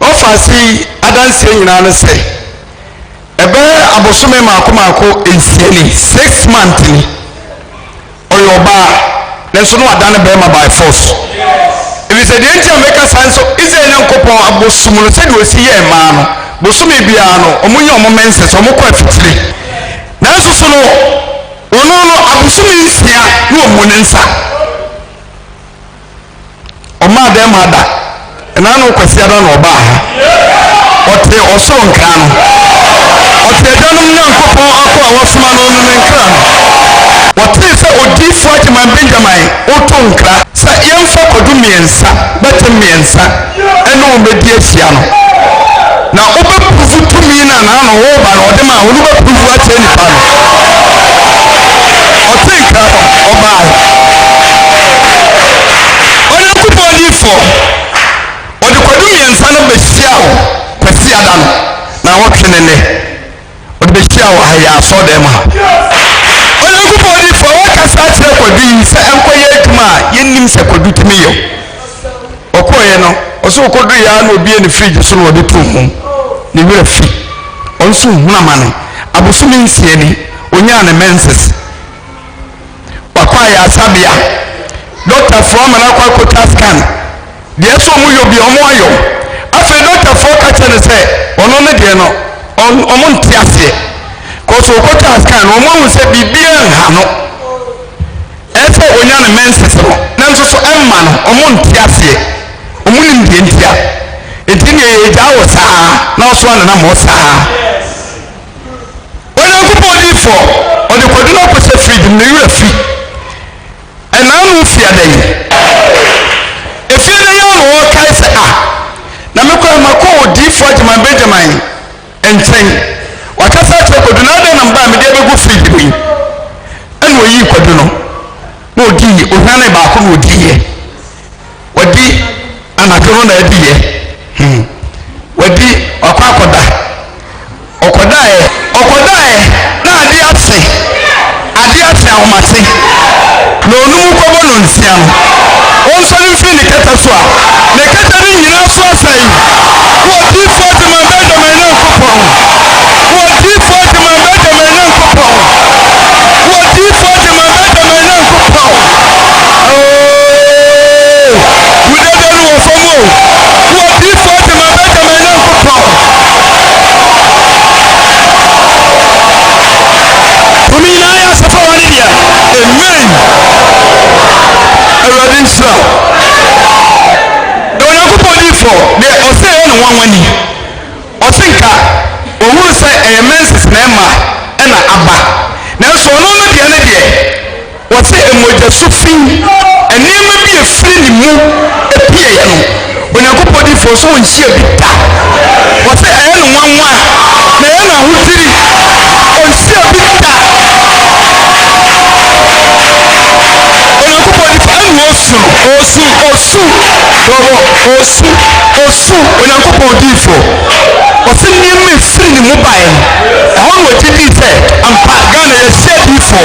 Wɔfa ase yi adanseɛ nyinaa ne sɛ, ɛbɛyɛ abosome mmaako mmaako nsia ni, 6 month ni, Ɔyɛ ɔbaa, nanso na wadane barima by force. Efisɛ deɛ nti a meka saa nso, Israel Nyankopɔn abosom no, sɛdeɛ ɔsi yɛɛ mmaa no, bosome biara no, wɔnya wɔn menses, wɔkɔ afikyire. Nanso so no, ɔno no, abosome nsia na ɔmmu ne nsa. Ɔmaa dɛm ha da. Ɛnaano Kwasiada na ɔbaa ha. Ɔtee ɔsoro nkra no. Ɔtee agyanom Nyankopɔn akoa a wasoma no no ne nkra no. Ɔtee sɛ odiyifoɔ Agyeman Benjamin reto nkra sɛ yɛmfa kwadu mmiɛnsa, bɛtem mmiɛnsa, ɛne wo mmɛdi ahyia no. Na wobɛpuruvu tumi no a naano woreba no ɔde maa wo no wobɛpuruvu akyerɛ nnipa no. Ɔtee nkra no, ɔbaae. Onyankopɔn diyifoɔ, ɔde kwadu mmiɛnsa no bɛhyiaa wo Kwasiada no, naawɔtwe ne nnɛ. Ɔde bɛhyiaa wo ha yi asɔɔdan mu ha. Onyankopɔn diyifoɔ, woakasa akyerɛ kwadu yi sɛ ɛnkɔyɛ adwuma a yɛnnim sɛ kwadu tumi yɛ. Ɔkɔeɛ no, ɔsɛ ɔkɔduruiɛ ara na ɔbie ne fridge so na ɔde too mu. Ne werɛ fi. Ɔno nso nhunu amane. Abosome nsia ni, ɔnyaa ne menses. Wakɔ ayaresabea. Dɔktafoɔ ama no akɔ akɔtwa scan. Deɛ ɛsɛ wɔn yɔ bi wɔn ayɔ. Afei dɔktafoɔ ka kyerɛ no sɛ ɔno ne deɛ no wɔn nte aseɛ. Kɔsɔ ɔkɔtwa scan no wɔn ahu sɛ biribiara nha no. Ɛsɛ ɔnya ne menses no nanso so ɛmma no wɔn nte aseɛ. Wɔn nim deɛ ntia. Enti neɛ yɛgyaa wɔ saa na ɔso anenam hɔ saa. Onyankopɔn difoɔ, ɔde kwadu no akɔhyɛ fridge mu, ne werɛ fi. Ɛnaa no fiada yi. Efiada yi ara na ɔrekae sɛ, ah, na me koraa makɔ odiyifoɔ Agyeman Benjamin nkyɛn. Wakasa akyerɛ kwadu no, adɛn na mebaa mede abɛgu fridge mu yi? Ɛna ɔyii kwadu no, na ɔdii, ohwanee baako na ɔdiiɛ. Wadi anadwo no na adiiɛ. Hmm. Wadi, wakɔ akɔda. Ɔkɔdaeɛ, ɔkɔdaeɛ na adeɛ ase, adeɛ ase ahomakye. Na onum kɔbɔ no nsia no, ɔnsɔre mfiri ne kɛtɛ so a, ne kɛtɛ no nyinaa so asɛe. Wɔ diifoɔ Agyeman Benjamin Nyankopɔn. Wɔ diifoɔ Agyeman Benjamin Nyankopɔn. Wɔ diifoɔ Agyeman Benjamin Nyankopɔn. nwanwa ni, ɔse nka ɔhunu sɛ ɛyɛ menses na ɛma ɛna aba, nanso ɔno no deɛ ne deɛ, ɔse mmogyasu fi, nneɛma bi ɛfiri ne mu ɛpieɛ no, Onyankopɔn difoɔ so ɔnhyia bi da. Ɔse ɛyɛ no nwanwa na ɛyɛ no ahodwiri, ɔnhyia bi da. Onyankopɔn difoɔ ɛna ɔsu no, ɔsu, ɔsu, dɔbɔ, ɔsu, ɔsu, Onyankopɔn difoɔ. Ɔse nneɛma ɛfiri ne mu baeɛ no, ɛhɔ na ɔgye dii sɛ ampa Ghana yɛhyia difoɔ,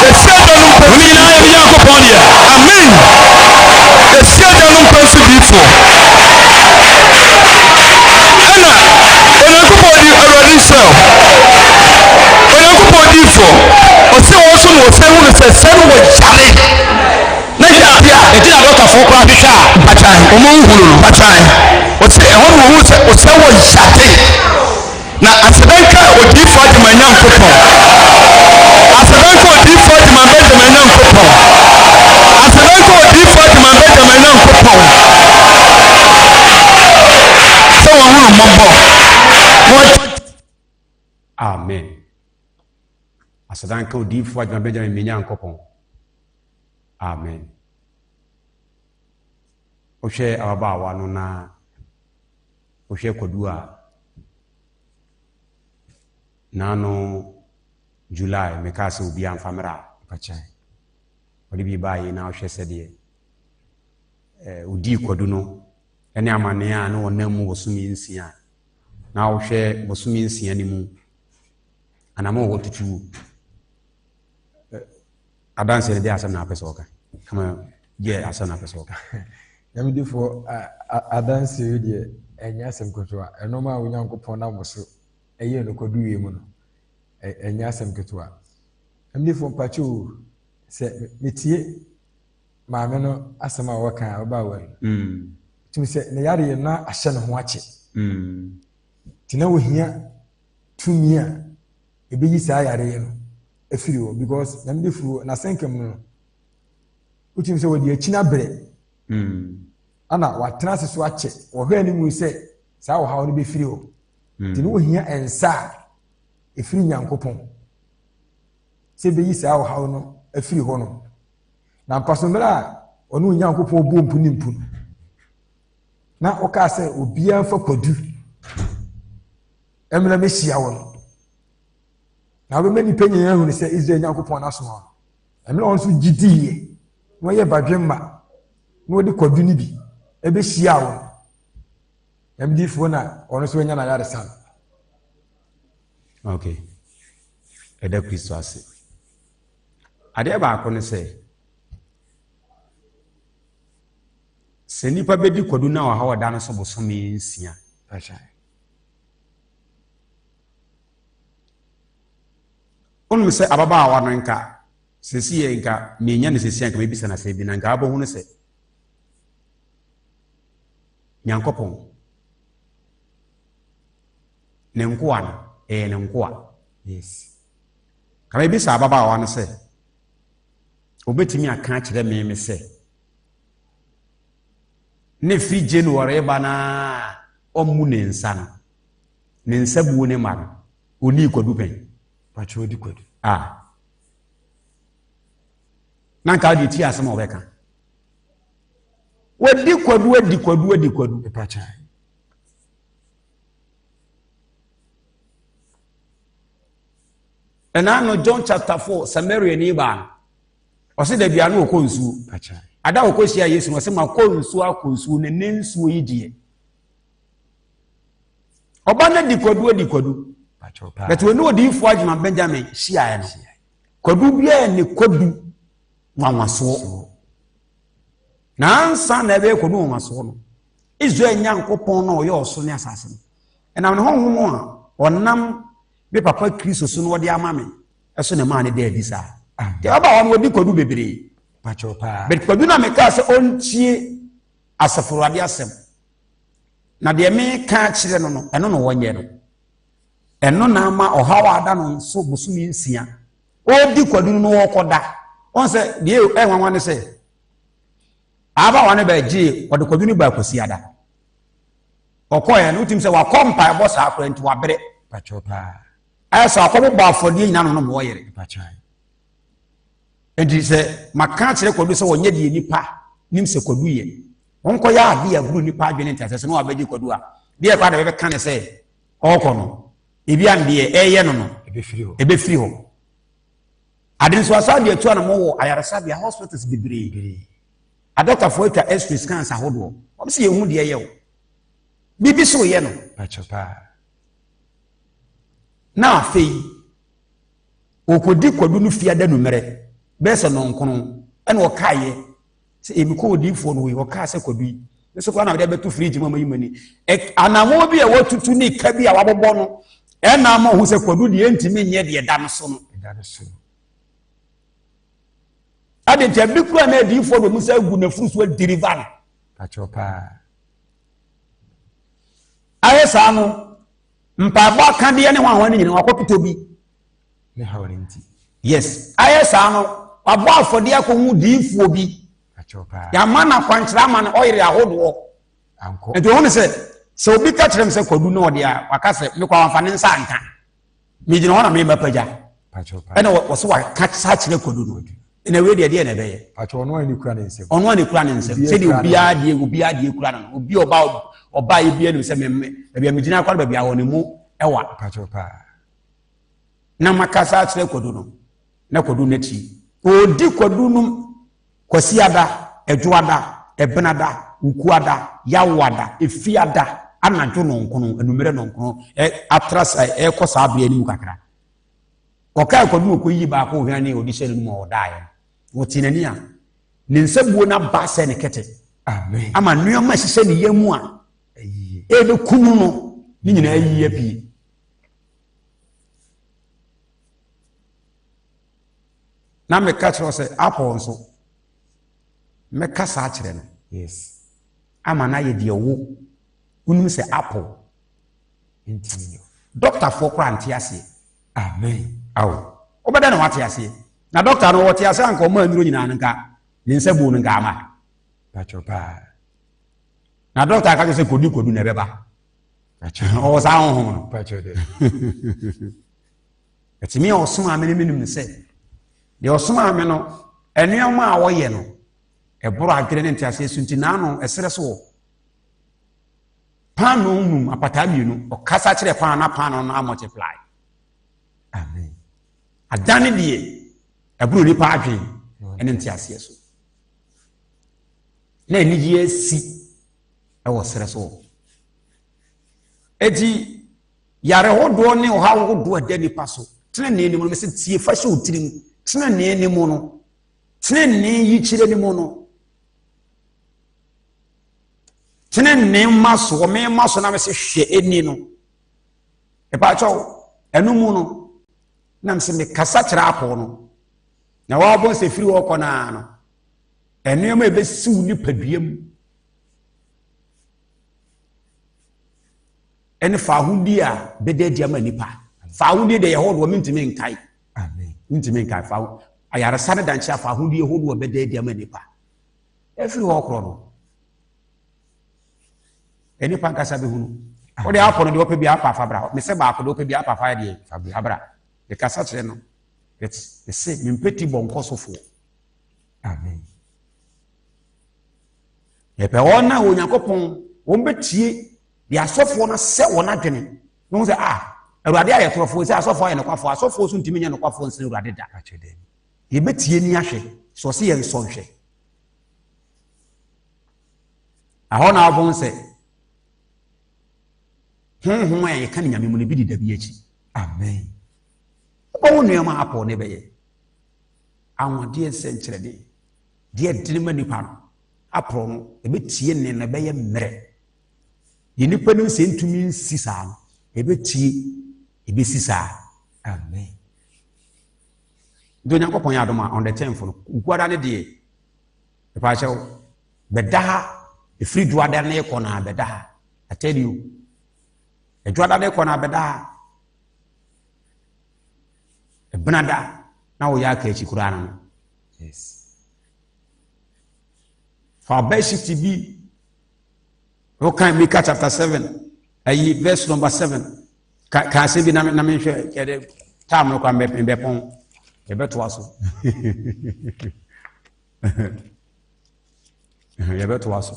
yɛhyia da no mpo. Wɔn nyinaa yɛ me Nyankopɔn deɛ. Amen. Yɛhyia da no mpo nso difoɔ. Ɛna Onyankopɔn di Awurade nhyira wo. Onyankopɔn difoɔ, ɔse wɔn nso na wɔsɛ hunu sɛ sɛ no wɔ yare. Na yadeɛ a. Enti na dɔktafoɔ koraa hwehwɛ a. Mpakyan. Wɔn nhunu no. Mpakyan. Ɔse ɛhɔ na wɔhunu sɛ ɔsɛ wɔ yade. Na aseda nka Odiyifoɔ Agyeman Nyankopɔn. Aseda nka Odiyifoɔ Agyeman Benjamin Nyankopɔn. Aseda nka Odiyifoɔ Agyeman Benjamin Nyankopɔn. Sɛ wɔahunu mmɔbɔ. Amen. Aseda nka Odiyifoɔ Agyeman Benjamin me Nyankopɔn. Amen. Wohwɛ ababaawa no na wohwɛ kwadu a naano July mekaa sɛ obiara mfa mmra a ɔde bi baa yi na wohwɛ sɛdeɛ ɔdii kwadu no ne amanneɛ a na ɔnam mu bosome nsia na wohwɛ bosome nsia no mu anamɔ a wɔtutu Adanseɛ no deɛ asɛm na apɛ sɛ ɔka. Kama deɛ asɛm na apɛ sɛ ɔka. Nyamedifoɔ adanseɛ yi deɛ ɛnyɛ asɛm ketewa. Ɛnɔma a Onyankopɔn nam so ɛyɛ no kɔdu wie mu no, ɛnyɛ asɛm ketewa. Nyamedifoɔ mpakyɛ o, sɛ metie maame no asɛm a wɔka a ɔbaa wɔ yi. Tumi sɛ ne yareɛ na ahyɛ ne ho akyɛ. Nti na ohia tumi a ɛbɛyi saa yareɛ no afiri hɔ because nyame de firi hɔ n'asɛnka mu no wotumi sɛ wɔde akyi no abrɛ mm. ana watena ase so akyɛ wɔhwɛ anim sɛ saa ɔhaw no bɛfiri hɔ mm. nti ne wɔhia nsa a ɛfiri nyankopɔn sɛ bɛyi saa ɔhaw no afiri hɔ no na mpa so mmerɛ a ɔne onyankopɔn bɔ mpu ne mpu no na ɔkaa sɛ obiara mfa kwadu mmra mɛhyia wɔn na wobɛma nnipa nyinaa ahunu sɛ Israel Nyankopɔn no asoma wɔn. Ɛmmerɛ wɔn nso gye diiɛ na wɔyɛ badwemma na wɔde kwadu no bi ɛbɛhyia wɔn. Nyamedifoɔ na ɔno nso anya n'ayaresa no. Okay. Ɛda Kristo ase. Adeɛ baako ne sɛ, sɛ nnipa bɛdi kwadu no a ɔhaw ɔda no so bosome nsia. Wonim sɛ ababaawa no nka sɛsi yɛ nka menya no sɛsi a nka mebisa no asɛm bi na nka abɛhu no sɛ Nyankopɔn ne nkoa no ɛyɛ ne nkoa. Yes. Ka mebisa ababaawa no sɛ obetumi aka akyerɛ me me sɛ ne firi January ba no a ɔmmu ne nsa no ne nsa buo ne ma no ɔnii kwadu pɛn. Pakyɛ ɔdi kwadu. Ah. Na nka wode ti asɛm a ɔbɛka. Wadi kwadu adi kwadu adi kwadu. Pakyɛ. Ɛna no John chapter 4 Samaria ni baa no. Ɔse da bia no ɔkɔ nsuo. Ada ɔkɔ hyia Yesu no ɔse makɔ nsuo akɔ nsuo na ne nsuo yi deɛ. Ɔba no di kwadu adi kwadu. But wɔne odiyifoɔ Agyeman Benjamin hyiaeɛ no, kwadu biara ne kwadu nwanwasoɔ. Na ansa na ɛbɛyɛ kwadu nwanwasoɔ no, Israel Nyankopɔn na ɔyɛ ɔsoro ne asase no. Ɛnam ne honhom a ɔnam me papa Kristo so no ɔde ama me ɛso na ɛmaa ne da adi saa. Nti ɔba hɔ no ɔdi kwadu bebree. But kwadu na mekaa sɛ ɔntie asafo awurade asɛm. Na deɛ meka akyerɛ no no, ɛno na wɔnyɛ no. Ɛno na ama ɔhaw a ada no nso bosome nsia. Ɔredi kwadu no na ɔrekɔda. Wɔn sɛ deɛ ɛnwanwa ne sɛ, abaawa no bɛgyee ɔde kwadu no baa Kwasiada. Ɔkɔɛ no wotim sɛ wakɔ mpaebɔ saa koraa nti wabrɛ. Pakyɛw paa. Ayɛ sɛ akɔbobɔ afɔdeɛ nyina no nom wɔyere. Pakyɛw. Nti sɛ maka akyerɛ Kwadu sɛ wɔnyɛ deɛ nipa nim sɛ Kwadu yɛ. Wɔnkɔyɛ adeɛ a ɛboro nipa adwene nteaseɛ so na wabɛgye Kwadu a, deɛ ɛkɔ a na bɛbɛka ne sɛ ɔrekɔ no, ebi a deɛ ɛreyɛ no no, ɛbɛfiri hɔ. Ade nso asa deɛ atu anamɔ wɔ ayaresabea hospitals bebree. Adɔktafoɔ atwa x-ray scans ahodoɔ. Wɔn sɛ yɛhu deɛ ɛyɛ o. Biribi so yɛ no. Na afei ɔkɔdi Kwadu no fiada nummerɛ bɛyɛ sɛ nɔnkono ɛna ɔkaeɛ sɛ èmi kɔ odiifoɔ no yi ɔkaa sɛ Kwadu yi ne so koraa na mede abɛto fridge mu ama yi mani anammɔn bi a wɔatutu ne ka bi a wabobɔ no ɛna ama ɔhu sɛ Kwadu deɛ ntumi nyɛ deɛ ɛda no so no. Ade nti ɛbi kura na adiifoɔ de ɔmo nsa agu n'afuru so adiriva no. Pakyɛw paa. Ayɛ saa no mpaebɔ akadeɛ ne hwanhwan no nyinaa wakɔtotɔ bi. Ne haw no nti. Yes, ayɛ saa no wabɔ afɔdeɛ akɔhu diifoɔ bi. Pakyɛw paa. Yɛama no akwankyerɛ ama no ɔyere ahodoɔ. Ankɔ. Nti ohun sɛ sɛ obi ka kyerɛ me sɛ Kwadu na ɔde a waka sɛ mekɔ wamfa ne nsa anka. Megyina hɔ na mema pagya. Ɛna wɔsɛ waka saa kyerɛ Kwadu no. Ɛna wei deɛ deɛ na ɛbɛyɛ. Ɔno a ne kura ne nsam. Ɔno a ne kura ne nsam. Sɛdeɛ obiara deɛ obiara deɛ kura no no. Obi ɔba ɔba yɛ biara nim sɛ mɛmɛ baabi a megyina akɔ no baabi a wɔ ne mu ɛwa. Na maka saa kyerɛ Kwadu no. Na Kwadu n'akyi. Ɔdi Kwadu no Kwasiada, Ɛdwoada, Ɛbenada, Wukuada, Yawoada, Efiada, anadwo nɔnkono, anummerɛ nɔnkono, ɛ, atra sa, ɛrekɔ saa berɛ no mu kakra. Ɔkaa Kwadu ɔkɔyi baako hwɛ ne ɔde hyɛ n'anum a ɔdaeɛ no. Ɔte n'ani a, ne nsa buo no aba sɛ ne kɛtɛ. Amen. Ama nneɛma ɛhyehyɛ ne yam mu a ɛrebɛku no no, ne nyinaa ayi apue. Na meka kyerɛ sɛ apple nso mɛkasa akyerɛ no. Yes. Ama no ayɛ deɛ wo wonim sɛ apple ntumi nyɛ. Dɔktafoɔ koraa nte aseɛ. Amen. Awo. Wobɛdɛ na wate aseɛ. Na dɔkta no wɔte aseɛ anka ɔma nnuro nyinaa no nka ne nsa buo no nka ama. Patro paa. Na dɔkta aka kyerɛ sɛ kɔdi kɔdu na ɛbɛba. Ɔwɔ saa honhom no. Patro de. Ɛtumi a ɔsomaa me no menim no sɛ deɛ ɔsomaa me no nneɛma a ɔyɛ no ɛboro adwene ne nteaseɛ so nti n'ano ɛserɛ so wɔ paano num apataa mmienu ɔkasa kyerɛ paano na paano no amultiply. Amen. Adane deɛ ɛboro nipa adwene ne nteaseɛ so na anigyeɛ asi ɛwɔ serɛ so wɔ eti Yare hodoɔ ne ɔhaw hodoɔ a ɛda nipa so. Tenenee no mu no, mese tie fa hyɛ wo tirim. Tenenee no mu no, tenenee yikyerɛ no mu no, tenenee ma so, wɔn ma so na mese hwɛ ɛni no. Ɛpaakyɛw, ɛno mu no, na mese mekasa kyerɛ apɔw no. Na wɔabɔ sɛ firi hɔ kɔ naa no, nneɛma a ɛbɛsiw nipadua mu. Ɛne fahodie a bɛda adi ama nipa. Fahodie deɛ yɛ hodoɔ mentumi nkae. Mentumi nkae fa ayaresa ne dankyɛ fahodie hodoɔ bɛda adi ama nipa. Ɛfiri hɔ korɔ no nipa nkasa bɛhunu. Wode apɔ no deɛ ɔpɛ bi apa afa bra. Mesɛ baako deɛ ɔpɛ bi apa afa deɛ abra. Mekasa kyerɛ no. Mese mempɛ ti bɔ nkɔ sofoɔ. Amen. Yɛpɛ wɔn a Onyankopɔn wɔn bɛtie Deɛ asɔfoɔ no asɛ wɔn adwene na wɔn sɛ ah awurade ayɛ torɔfoɔ sɛ asɔfoɔ ayɛ nokwafoɔ asɔfoɔ nso ntumi nyɛ nokwafoɔ nsene awurade da. Yɛbɛtie ni ahwɛ sɛ ɔse yɛn nsɔ nhwɛ. Ahɔ na abɔn sɛ honhom a yɛka ne nyame mu no bi deda bi akyi. Amen. Wobɛwo nneɛma apɔ ne bɛyɛ anwadeɛ nsɛnkyerɛnne deɛ ɛdene ma nipa no aporɔ no ɛbɛtie ne na ɛbɛyɛ mmerɛ. Deɛ nipa nim sɛ ntumi nsi saa no, ɛbɛtie, ɛbɛsi saa. Amen. Nti Onyankopɔn yɛ adom a on the tenth no, nkuada ne deɛ, ɛpaakyɛw, bɛda ha, ɛfiri dwoada ne kɔ na bɛda ha. I tell you, ɛdwoada ne kɔ na bɛda ha. Ɛbenada na woyɛ aka akyi koraa no. Yes. Fa ɔbɛ shift bi. Wokan Mika chapter 7 ayi verse number 7. Ka ka asɛm bi na na menhwɛ yɛde time no kora mbɛpɔn. Yɛbɛtoa so. Yɛbɛtoa so.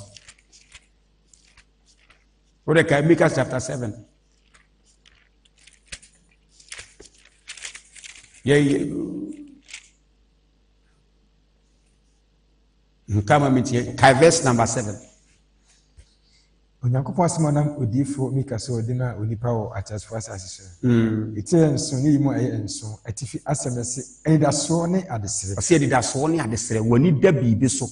Wode ka Mika chapter 7. Yɛ Nka ma mentie. Kae verse number 7. Onyankopɔn asɛm a ɔnam odiyifo Mika so de maa onipa wɔ ateasefo asase so no. Eti ɛyɛ nso ne yi mu a ɛyɛ nso, atifi asɛm no se, Anidasoɔ ne adesrɛ. Ɔse anidasoɔ ne adesrɛ, w'ani da biribi so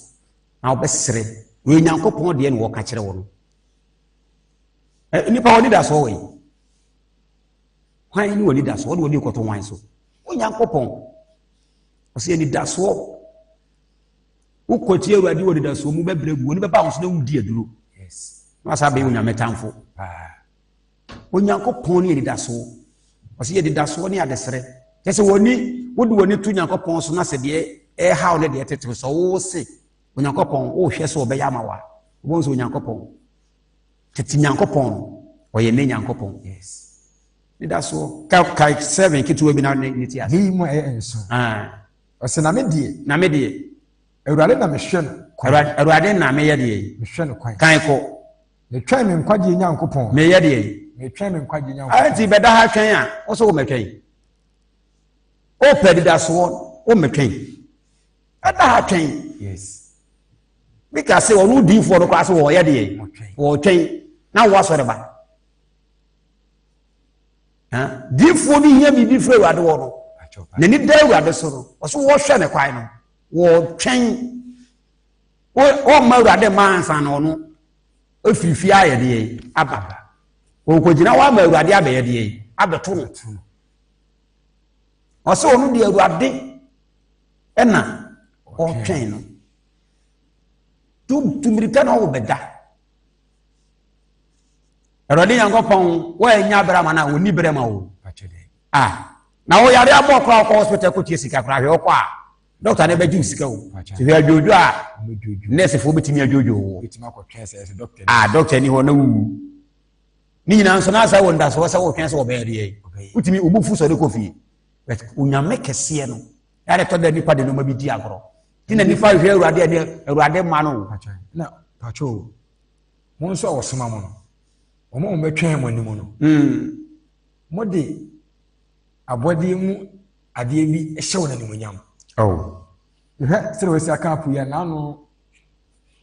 na wobɛsrɛ. Wei Onyankopɔn deɛ na wɔka kyerɛ wo no. Nnipa wɔ anidasoɔ wɔ yi. Hwan ne wɔ anidasoɔ? Wode w'ani kɔto hwan so? Onyankopɔn. Ɔse anidasoɔ. Wokɔtie Awurade wɔ anidasoɔ mu bɛbrɛ gu, w'ani bɛba wo so na wodi aduro. Na wasa bɛyɛ Onyame tamfo. Onyankopɔn ne anidasoɔ. Ɔsɛ yɛ anidasoɔ ne adesrɛ. Kyɛ sɛ w'ani, wode w'ani to Onyankopɔn so na sɛ deɛ ɛhaw ne deɛ ɛtetew sɛ wo se Onyankopɔn wohwɛ sɛ ɔbɛyɛ ama wo a, wobɛhu sɛ Onyankopɔn, tete Nyankopɔn no, ɔyɛ ne Nyankopɔn. Yes. Anidasoɔ. Ka ka seven ketewa bi na ne ti ase. Ne mu a ɛyɛ nso. Ah. Ɔsɛ na me deɛ. Na me deɛ. Awurade na mehwɛ no kwan. Awurade na meyɛ deɛ yi. Mehwɛ no kwan. Kan kɔ. Metwɛn me nkwagyeɛ Nyankopɔn. Meyɛ deɛ yi. Metwɛn me nkwagyeɛ Nyankopɔn. Nti bɛda ha twɛn a, wo so wo mɛtwɛn. Wopɛ anidasoɔ, wo mɛtwɛn. Bɛda ha twɛn. Yes. Mika sɛ ɔno diifoɔ no koraa sɛ wɔyɛ deɛ yi. Wɔtwɛn. Na wo asɔre ba. Diifoɔ bi hia biribi firi Awurade hɔ no, n'ani da Awurade so no, ɔso wɔhwɛ ne kwan no, wɔtwɛn. Wɔmma Awurade mma ansa na ɔno efiri fie ayɛ deɛ aba. Wɔkɔgyina hɔ ama Awurade abɛyɛ deɛ abɛto no. Ɔsɛ ɔno deɛ Awurade ɛna ɔtwɛn no. Tu mmirika na ɔwɔ bɛda. Awurade Nyankopɔn woannya berɛ ama no a ɔnni berɛ ma wo. Ah, na wo yare abɔ koraa wokɔ hospital kɔtua sika koraa hwɛ wokɔ a dɔkta no bɛgye wo sika o. Sɛ hwɛ adwodwo a nɛɛsefoɔ bɛtumi adwodwo wo. Ah, dɔkta ni hɔ na wuwu. Ne nyinaa nso na asa wɔ ndasoɔ sɛ wotwɛn sɛ wɔbɛyɛ deɛ. Wotumi wo bo fu sɔre kɔ fie. But onyame kɛseɛ no yɛade tɔ da nipa de nneɛma bi di agorɔ. Ti na nipa hwɛ awurade a awurade ma no. Na patro Mo nso a wɔsoma mo no, wɔn a wɔbɛtwɛn mo anim no, mode abɔdeɛ mu adeɛ bi hyɛ wɔn animuonyam. Oh. Hwɛ sɛdeɛ wɔasi aka apo yi a n'ano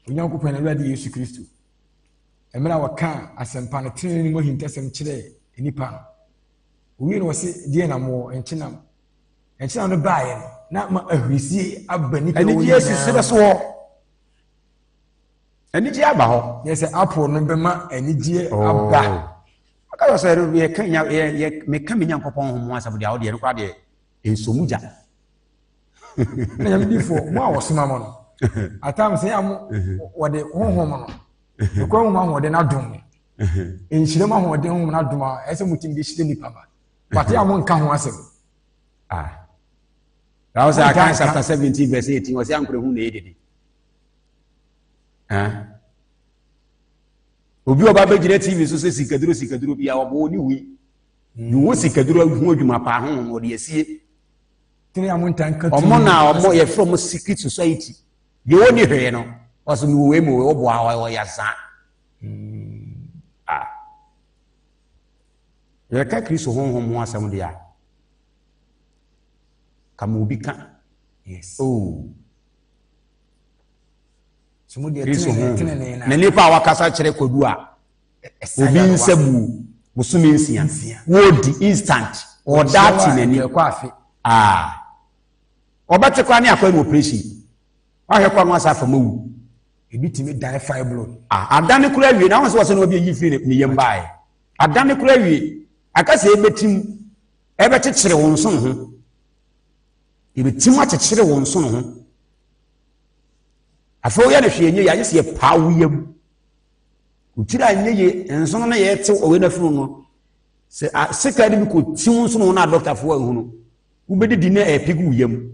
Onyankopɔn Awurade Yesu Kristo mmerɛ a wɔkaa asɛmpa no tenenee no mu ahintasɛm kyerɛɛ nnipa no. Owie no wɔse deɛ na mowɔ nkyenam. Nkyenam no baeɛ no na ma ahurisie aba nnipa wɔ Anigyeɛ si serɛ soɔ. Anigyeɛ aba hɔ. Yɛ sɛ apple no bɛma anigyeɛ oh. aba. Ɔka yɛ sɛ yɛka nya yɛ yɛ meka me Nyankopɔn ho asɛm deɛ ɔdeɛ no koraa deɛ nsomu gya. Na nyame difoɔ mo a wɔsoma mo no atam sɛ yɛ mo wɔde honhom no ɛkwan mu ahoɔden adom mo nhyira mu ahoɔden honhom no adom a ɛsɛ mo tumi de hyira nipa ma bate a mo nka ho asɛm. Ah. That was Acts chapter 17 verse 18. Ɔsɛ ankorɛ hu na ɛyɛ dede. Obi a ɔba bɛgyina TV so sɛ sikaduro sikaduro bi a ɔbɔ ɔne hui. Yɛwɔ sikaduro ho adwuma paa ho no ɔde asie. Ɔmo na ɔmo yɛfrɛ ɔmo secret society. Deɛ ɔni hwee no ɔsɛ mewɔ wei mewɔ wei ɔboa ɔyɛ azaa. Ah. Yɛka Kristo honhom ho asɛm deɛ a kama obi ka. Yes. Oh. So mo deɛ Kristo tenenee honhom. tenenee na. Na nipa a wakasa kyerɛ kwadu a Ɛsa obi yarewa. nsa buo bosome nsia Nsia. wɔdi instant ɔda Ɔkyerɛ ate a n'ani ɛkɔ afe. Ah. Ɔbɛte koraa ne akɔyɛ no operation wahwɛ koraa no asa afa mu awu. Ebi tumi dan fibroid. Ah, adane koraa awie na wɔn sɛ wɔsɛ na obi ayi firi ne yam baeɛ. Adane koraa awie aka sɛ ɛbɛtim ɛbɛkyekyere wɔn nsono ho. Ɛbɛtim akyekyere wɔn nsono ho. Afei woyɛ no hwee nyɛ yie agye sɛ yɛpaa wo yam. Wo tiri anyɛ yie nsono no yɛtew ɔwei no afunu no sɛ sika no bi kɔ tiw nsono ho na adɔktafoɔ ahu no wobɛdidi na ɛpigi wo yam.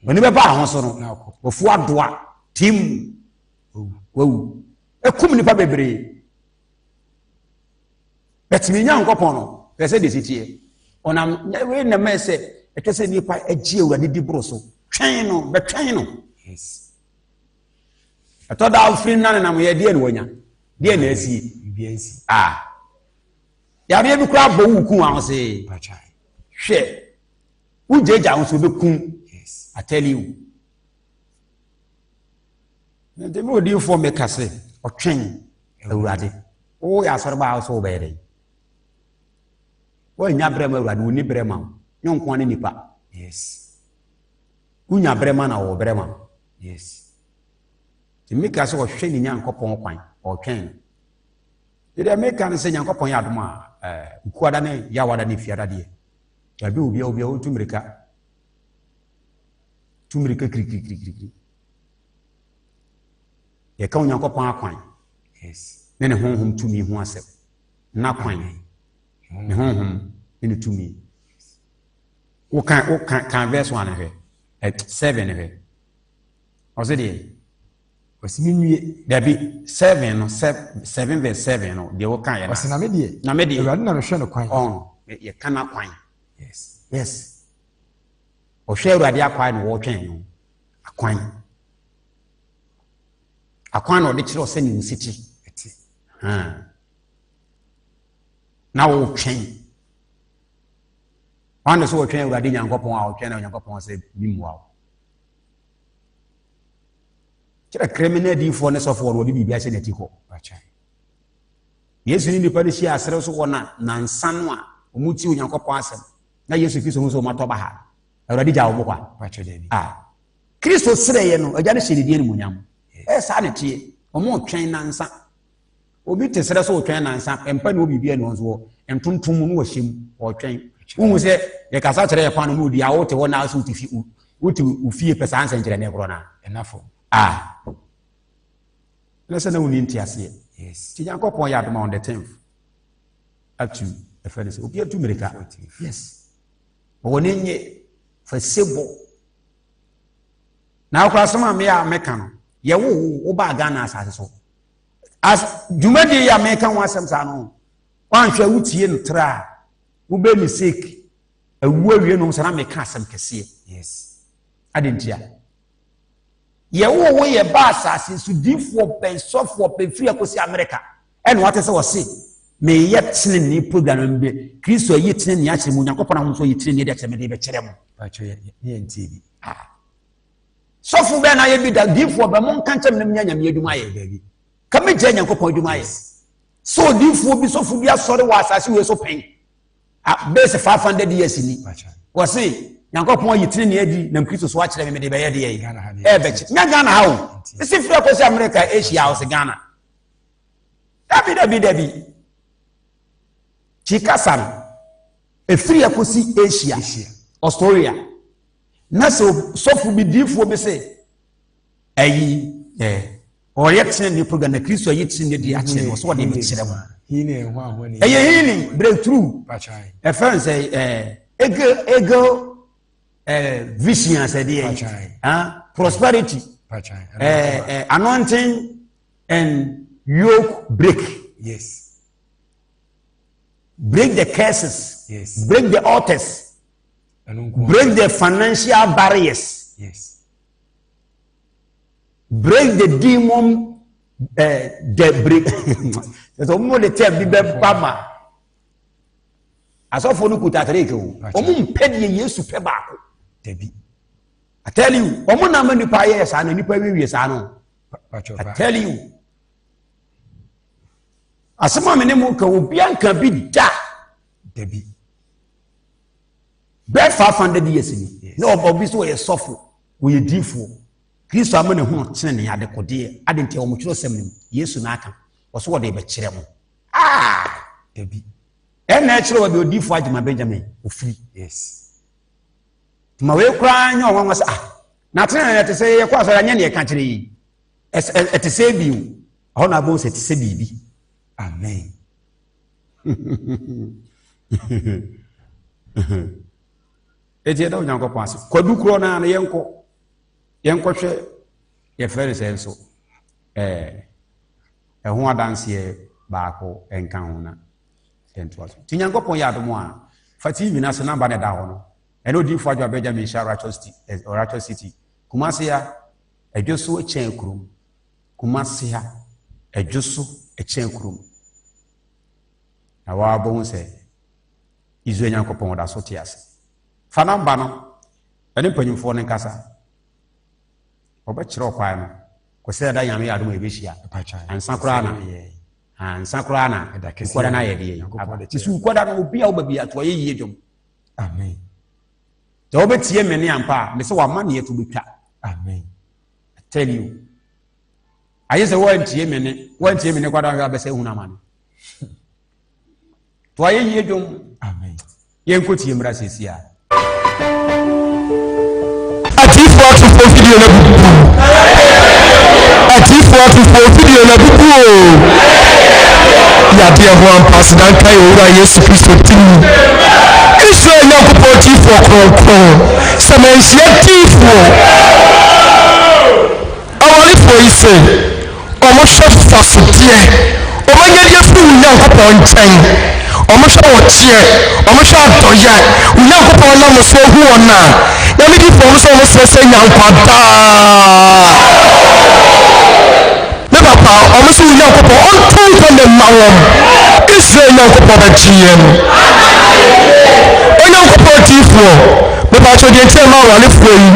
W'ani bɛba ho so no wafu adoa tim wawu. Ɛkum nipa bebree. But me Nyankopɔn no, hwɛ sɛ deɛ ɛsi teɛ. Ɔnam wei na mɛ sɛ ɛtwa sɛ nnipa agye Awurade di boro so. Twɛn no, bɛtwɛn no. Yes. Ɛtɔ da wofiri nna nenam yɛ deɛ na wanya. Deɛ na asie. Biribi ansi. Ah. Yareɛ bi koraa bɔ wo ku ahụ se. Hwɛ. Wogyagya wo so bɛkum. Yes. I tell you. Nti me odiyifoɔ meka sɛ ɔtwɛn Awurade. Woyɛ asɔreba a wo sɛ wobɛyɛ dɛn? Woannya berɛ ma Awurade, ɔnni berɛ ma wo. Nyɛ nko ne nipa. Yes. Wonya berɛ ma na ɔwɔ berɛ ma wo. Yes. Nti meka sɛ ɔhwɛ ne Nyankopɔn kwan, ɔtwɛn no. Deɛ meka ne sɛ Nyankopɔn yɛ adom a, eh, Ukuada ne Yawada ne Fiada deɛ, baabi obia obia wotu mmirika. Tu mmirika kirikirikirikiri. Yɛka Onyankopɔn akwan ne ne honhom tumi ho asɛm. N'akwan, ne honhom ne ne tumi. Wokan wokan kan verse one hwɛ, 7 hwɛ. Ɔsɛ deɛ. Ɔsi mi nwie. Dabi 7 no 7 verse 7 no deɛ wokan yɛ na. Ɔsi na me deɛ. Na me deɛ. Awurade na mehwɛ no kwan. Ɔn yɛka n'akwan. Yes. Yes. Ɔhwɛ Awurade akwan na wɔtwɛn no akwan. Akwan na ɔde kyerɛ sɛnea osi te. Ɛte. Na wɔtwɛn. Wɔn na sɛ wɔtwɛn Awurade Nyankopɔn a ɔtwɛn na Onyankopɔn sɛ bi mmoa wo. Kyerɛ kreme ne adiyifoɔ ne sɔfoɔ no wɔde biribi ahyɛ n'akyi kɔ. Yesu ne nnipa no hyia aserɛ so wɔ na nansa no a wɔn ti Onyankopɔn asɛm na Yesu Kristo ho sɛ wɔn atɔ baha. Awurade gya wɔn kwa. Ah. Kristo srɛeɛ no, Agya no hyɛ ne din animuonyam. Ɛyɛ saa na ɛteɛ. Wɔn retwɛn nansa. Obi te serɛ so retwɛn nansa, mpa ne wɔ biribi ɛna nso wɔ ntontom mu na wɔhyɛ mu, wɔretwɛn. Wohu sɛ yɛkasa kyerɛ yɛ kwan no na ɔdi a wote hɔ na so wote fi wote wo fie pɛ saa nsɛnkyerɛnne korɔ no a. Ɛna fam. Ah. Na sɛ na wonni nteaseɛ. Yes. Nti Nyankopɔn yɛ adoma on the 10th. Up to ɛfɛ no sɛ obi atu mmirika. Yes. Wɔwɔ ne nye fa sebɔ. Na akora asɛm a me a meka no, yɛwo wo wobaa Ghana asase so. As dwumadie yi a meka ho asɛm saa no, woanhwɛ wotie no tra a, wobɛ mistake awu awie no sɛ na meka asɛm kɛseɛ. Yes. Ade ntia. Yɛwo wo yɛ ba asase so difoɔ pɛn sɔfoɔ pɛn firi akɔsi Amerika ɛna wate sɛ wɔse meyɛ tenenee program no bɛ Kristo ayi tenenee akyerɛ mu Onyankopɔn ahosuo yi tenenee de akyerɛ me de bɛkyerɛ mo. Pakyɛ yɛ ne yɛn tie bi. Ah. Sɔfo bɛn na ayɛ bi da diifoɔ bɛ mo nka nkyɛn mi na nyame adwuma ayɛ Dabi. Ka me gya Nyankopɔn adwuma ayɛ. Sɛ odiifoɔ bi sɔfo bi asɔre wɔ asase wei so pɛn. Ah, bɛyɛ sɛ 500 years ni. Wɔse Nyankopɔn ayi tenenee adi nam Kristo so akyerɛ me mede bɛyɛ deɛ yi. Ɛbɛkyɛ. Nya Ghana ha o. Ɛsi firi akɔsi Amerika, Asia, ɔse Ghana. Dabi dabi dabi. Kyi kasa no. Ɛfiri akɔsi Asia, Australia. Na sɛ sɔfo bi diifoɔ bi sɛ ayi ɛ ɔyɛ tenenee program na Kristo ayi tenenee di akyerɛ no ɔsɛ ɔde bɛkyerɛ mu. Ɛyɛ healing breakthrough. Ɛfɛn sɛ ɛɛ eagle eagle ɛɛ vision asɛdeɛ yi ah prosperity ɛɛ ɛɛ anointing and yoke break. Yes. Break the curses. Yes. Break the altars. Break the financial barriers. Yes. Break the demon uh, the break. Sɛ wɔn de tɛm bi bɛ ba ma asɔfo no kuta atareke o. Wɔn mpɛ deɛ Yesu pɛ baako. Dabi. I tell you, wɔn na ama nipa ayɛ saa na nipa wiewie saa no. I tell you. Asɛm a me ne mo ka obiara nka bi da. Dabi. Bɛɛ 500 years ni. Na ɔba bi so ɔyɛ sɔfo, ɔyɛ diifoɔ. Kristo ama ne ho tenenee adekodeɛ. Ade nti wɔn twerɛ sɛm no mu, Yesu na aka. Ɔso wɔde bɛkyerɛ mo. Ah! Dabi. Ɛna ɛkyerɛ wɔ deɛ odiifoɔ Agyema Benjamin ofiri. Yes. Ma wei koraa nyɛ ɔnwanwa sɛ ah na tenenee ɛte sɛ yɛkɔ asɔre anyɛ ne yɛka kyerɛ yi. Ɛte sɛ bi o. Ɛhɔ na abɛhu sɛ ɛte sɛ biribi. Amen. Eti ɛda Onyankopɔn ase. Kwadu korɔ naa no yɛnkɔ yɛnkɔhwɛ yɛfrɛ no sɛ nso ɛɛ ɛho adanseɛ baako nka ho na. Yɛntoa so. Nti Nyankopɔn yɛ adom a, fa TV no ase namba na ɛda hɔ no. Ɛne Odiyifoɔ Adwoa Benjamin hyɛ Righteous City, eh, Righteous City. Kumasi ha, ɛdwo so kyɛn kurom. Kumasi ha, ɛdwo so kyɛn kurom. Na wɔabɔ hu sɛ Israel Nyankopɔn ɔda so te ase. Fa namba no, ɛne mpanyimfoɔ no nkasa. Wɔbɛkyerɛ ɔkwan no. Kɔsɛ ɛda Nyame yɛ adom a yɛbɛhyia. Ansa koraa na ansa koraa na ukɔda no ayɛ deɛ aba. Nso ukɔda no obi a woba bi ato ayɛ yie dwom. Amen. Sɛ wobɛtie me ne ampa a, mesɛ wama neɛ to bɛtwa. Amen. I tell you. Ayɛ sɛ woantie me ne, woantie me ne kwada hwɛ abɛsɛ hunu amane. To ayɛ yie dwom. Amen. Yɛnkɔ tie mmra sɛsi a. Atiifoɔ atufoɔ fidie no abubu. Atiifoɔ atufoɔ fidie no abubu o. Yadeɛ ho ampa aseda nka yɛn Owura Yesu Kristo din. Israel Nyankopɔn diifoɔ kronkron sɛ manhyia diifoɔ. Awarefoɔ yi se wɔhwɛ mfasodeɛ wɔanya de afiri wo Nyankopɔn nkyɛn, wɔhwɛ ɔgyeɛ, wɔhwɛ adɔeɛ wo Nyankopɔn nam so ahu wɔn a, Nyame difoɔ wɔn sɛ wɔn srɛ sɛ nya nkwa daa. Me papa, wɔn sɛ wo Nyankopɔn ɔnto nkwa ne mma wɔn. Israel Nyankopɔn bɛgye yɛn. Onyankopɔn difoɔ, mepatwɛ deɛ nti a ɛma awarefoɔ yi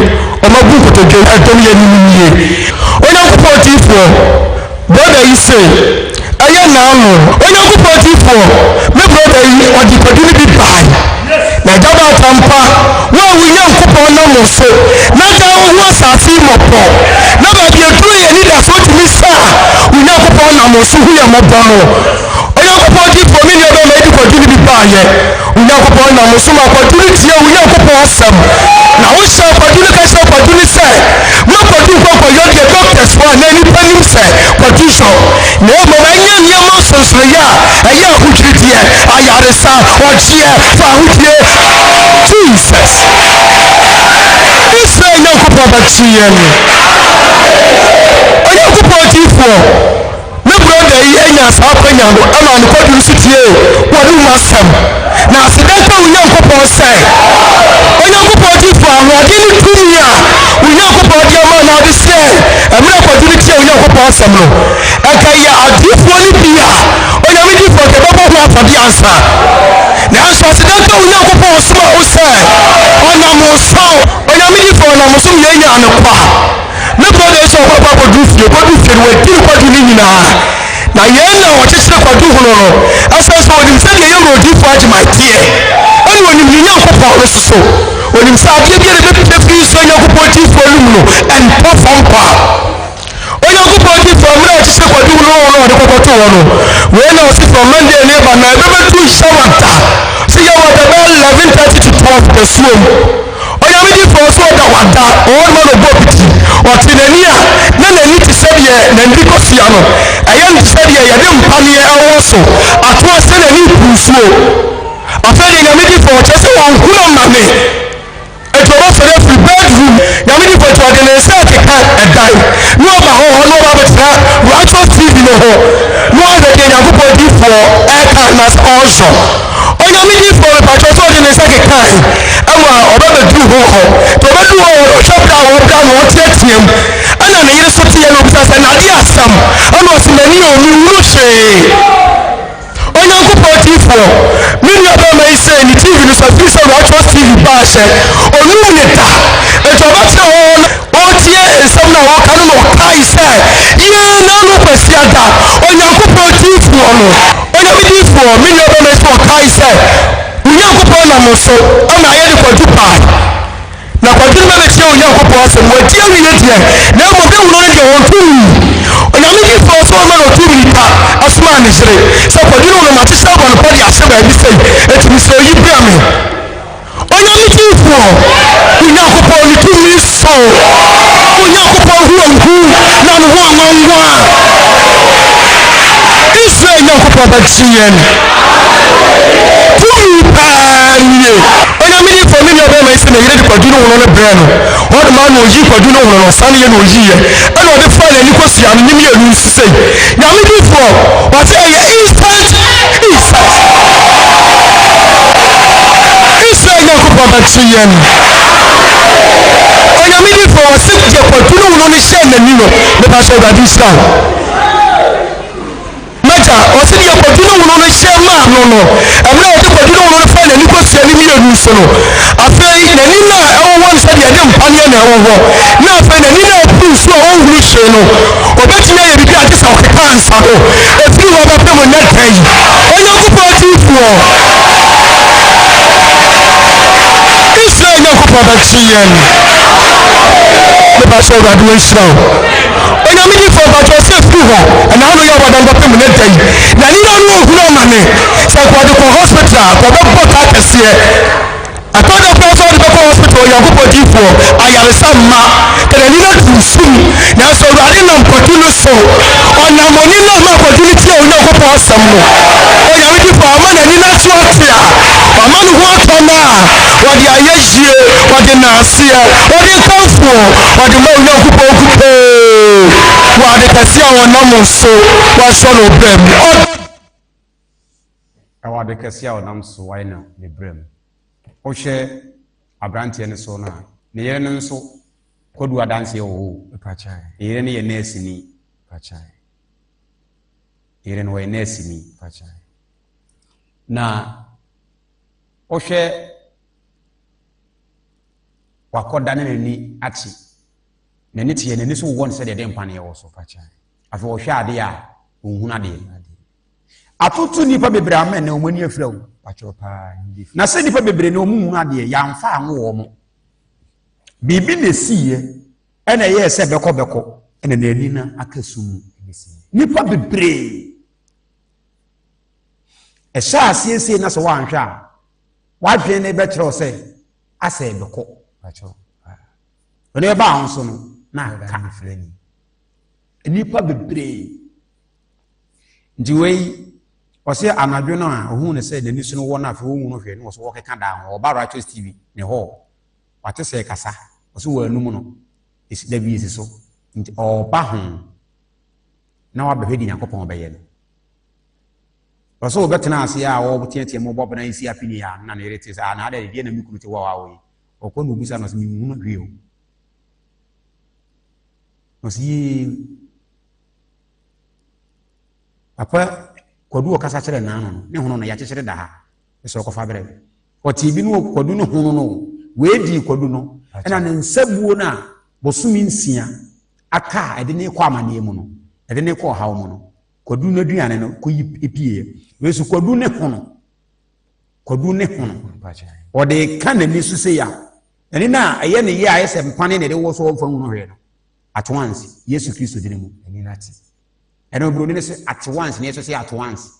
Wɔabu nkotodwe dɔm yɛn anim nie. Onyankopɔn difoɔ, brɔda yi se, ɛyɛ naano. Onyankopɔn difoɔ, me brɔda yi, ɔde kwadu no bi bae. Na agya baatan pa, wo a wo Nyankopɔn nam wo so na daa wohu asase yi mmɔbɔ, na baabi aduru yɛn anidasoɔ tumi sa a, wo Nyankopɔn nam wo so hu yɛn mmɔbɔ no. Onyankopɔn difoɔ, me nua bɛrima yi de kwadu no bi baeɛ. Onyankopɔn nam wo so ma kwadu no tie wo Nyankopɔn asɛm. Na wohyɛɛ kwadu no ka kyerɛɛ kwadu no sɛ, Mma kwadu nkɔ nkɔyɔ deɛ doctors foɔ anaa nnipa nim sɛ kwadu yɔ, na mmom ɛnyɛ nneɛma nsonsonoeɛ a ɛyɛ ahodwirideɛ, ayaresa, ɔgyeɛ, fahodie. Jesus. Israel Nyankopɔn bɛgye yɛn. Onyankopɔn difoɔ. Me brɔda yi nyaa saa akwanya no maa ne kwadwom so tiee w'anom asɛm. Na aseda nka wo Nyankopɔn sɛ Onyankopɔn diyifo ahoɔden ne tumi a wo Nyankopɔn de ama na ɔde sɛɛ mmerɛ kwadwo no tiee Onyankopɔn asɛm no. Ɛnka yɛ adiyifoɔ no bi a Onyame diyifoɔ nka ɛbɛbɔ ho afɔdeɛ ansa. Nanso aseda nka wo Nyankopɔn ɔsomaa wo sɛ ɔnam wo so Onyame diyifoɔ ɔnam wo so ma yɛnyaa no kwa. Ne brɔda yi sɛ ɔkɔ akɔ akɔduru fie, ɔkɔduru fie no wadi ne kwadu no nyinaa. Na yei na ɔkyekyere kwadu hono no, ɛsiane sɛ ɔnim sɛdeɛ yɛn wura odiyifoɔ Agyemang teɛ, ɛna ɔnim ne Nyankopɔn no nso so. Ɔnim sɛ adeɛ biara ɛbɛpue firi Israel Nyankopɔn diyifoɔ no mu no, ɛntɔ fam kwa. Onyankopɔn diyifoɔ mmerɛ a ɔkyekyere kwadu hono no na ɔde kɔkɔtoo hɔ no, wei na ɔse from Monday ne ba na ɛbɛbɛdu Yawada, sɛ Yawada bɛyɛ 11:30 to 12 dasuom. Onyame difoɔ nso ɔda wada, ɔwɔ no ma na ɔbɔ piti. Ɔte n'ani a, na n'ani te sɛ deɛ n'ani kɔsua no. Ɛyɛ no te sɛ deɛ yɛde mpaneɛ ɛwɔ so ato ase n'ani repu nsuo. Afei deɛ Nyame difoɔ ɔkyerɛ sɛ ɔnhunu amane. Enti ɔbɛsɔre afiri bedroom. Nyame difoɔ nti ɔde ne nsa rekeka ɛdan na ɔba hɔ hɔ na ɔba abɛtena Righteous TV no ho na wahwɛ deɛ Nyankopɔn difoɔ ɛreka anaasɛ ɔreyɔ. Onyame difoɔ mepakyɛw sɛ ɔde ne nsa kekae ɛma ɔbɛbɛduru hɔ hɔ nti ɔbɛduru hɔ ɔhwɛ berɛ a wɔbra no ɔteateam ɛna ne yere so teɛ na ɔbisa sɛ nade asɛm ɛna ɔse m'ani o menhunu hwee. Onyankopɔn difoɔ me nua bɛrima yi sɛ ne TV no so afiri sɛ Righteous TV baa hyɛ ɔnum ne da nti ɔbɛtena hɔ na Ɔretie nsɛm no a wɔreka no na ɔkae sɛ, Yee, n'ano Kwasiada, Onyankopɔn diyifoɔ no, Onyame diyifoɔ, me nuabarima yi sɛ ɔkae sɛ, Wo Nyankopɔn nam wo so ama yɛde kwadu bae. Na kwadu no bɛbɛtie Onyankopɔn asɛm, wadi awie deɛ, na mmom ne hono no deɛ ɔnto wui. Onyame diyifoɔ nso ɔma no ɔtuu mmirika somaa ne yere sɛ, Kwadu no hono makyekyere abɔ no pɔ de ahyɛ baabi sei, enti mesrɛ wo yi brɛ me. Onyame diyifoɔ, Onyankopɔn ne tumi so, Onyankopɔn ho ahu na ne ho anwanwa. Israel Nyankopɔn bɛgye yɛn. Tumi paa nie. Onyame diyifoɔ, me nua bɛrima yi sɛ ne yere de kwadu no hono no brɛ no. Ɔde maa no ɔyii kwadu no hono no, ɔsane yɛ na ɔyiiɛ. Ɛna ɔde faa n'ani kɔsua no, ne mmienu nso sei. Nyame diyifoɔ, ɔse ɛyɛ instant, instant. bɛkye yɛn. Onyame difo ɔse deɛ kwadu no wunu no hyɛɛ n'ani no, mepa sɛ Awurade nhyira wo. M'agya, ɔse deɛ kwadu no wunu no hyɛ maa no no, ɛmerɛ a ɔde kwadu no wunu no faa n'ani kosua no mmienu so no, afei n'ani no a ɛwowɔ no sɛdeɛ ɛde mpaneɛ na ɛwowɔ, na afei n'ani no a ɛpuru nsuo a ɔnhunu hwee no, ɔbɛtumi ayɛ biribi a gye sɛ ɔkeka nsa ho. Ɛfiri hɔ bɛpem nnɛ da yi. Onyankopɔn adiyifoɔ, Israel Nyankopɔn bɛgye yɛn. Mepa sɛ Awurade wɔnhyira wo. Onyame difoɔ mpakyɛw sɛ firi hɔ ɛna ano yɛ ɔbɔdam kɔpem ne da yi na ne na no ɔhunu amane sɛ nka ɔde kɔ hospital a kɔ bɛbɔ ka kɛseɛ ɛtɔ da koraa sɛ ɔde bɛkɔ hospital Onyankopɔn difoɔ ayaresa mma kɛnɛ ni na tu sum nanso Awurade nam kwadu no so ɔnam oni no ama kwadu no tie Onyankopɔn asɛm no Onyame difoɔ ama n'ani no so ate a wama ne ho atɔ no a wɔde ayɛ yie wɔde naaseɛ wɔde nkamfoɔ Wɔde ma Onyankopɔn nkutoo wɔ ade kɛse a ɔnam so wasɔ no brɛ mu. Ɔd. Ɛwɔ ade kɛse a ɔnam so wayɛ no ne brɛ mu. Wohwɛ aberanteɛ no so no a, ne yere no nso kwadu adanseɛ wɔ hɔ o. Ne yere no yɛ nɛɛseni. Ne yere no ɔyɛ nɛɛseni. Na wohwɛ Wakɔdane n'ani akye. N'ani teɛ, n'ani so wowɔ no sɛdeɛ ɛde mpaneɛ wɔ so. Afei ɔhwɛ adeɛ a, ɔnhunu adeɛ. Atoto nnipa bebree ama ɛnɛ wɔn ani afira o. Na sɛ nnipa bebree na wɔn nhunu adeɛ, yɛamfa anwo wɔn. Biribi na esiiɛ ɛna ɛyɛɛ sɛ bɛkɔ bɛkɔ ɛna n'ani no aka sum mu. Nnipa bebree ɛhyɛ aseɛ sei na sɛ wɔanhwɛ a w'adwene no bɛkyerɛ wo sɛ asɛ ɛbɛkɔ ɔno ɛbaa ho so no na aka nnipa bebree nti wei ɔsɛ anadwo no a ohun no sɛ n'ani so no wɔ no afei ohun no hwɛ no ɔsɛ wɔkeka daa ho ɔba Righteous TV ne hɔ wate sɛ kasa ɔsɛ wɔ anum no esi da bi esi so nti ɔba ho na wabɛhwɛ di Nyankopɔn ɔbɛyɛ no Ɔsɛ ɔbɛtena ase a ɔteatea mu ɔbɔ bena esi apini a na ne yere te sɛ a na adɛ deɛ na me kunu te wɔ awo yi ɔkɔ na obisa no sɛ menhunu hwee o ɔsɛ yee papa kwadu ɔkasa kyerɛ naano no ne hono no yɛakyekyere da ha ɛsɛ ɔkɔfa berɛ ɔte bi no kwadu no hono no wei dii kwadu no ɛna ne nsa buo no a bosome nsia aka a ɛde ne kɔ amanneɛ mu no ɛde ne kɔ ɔhaw mu no Kwadu no aduane no kɔyi pieeɛ. Wei so kwadu ne hono. Kwadu ne hono. Ɔde ka n'ani so sei a, n'ani no a ɛyɛ ne yɛ a ayɛ sɛ mpane na ɛde wɔ so ɔmfa nhunu hwee no, at once, Yesu Kristo dini mu. N'ani no ate. Ɛna oburoni no sɛ at once, na yɛsɛ sɛ at once.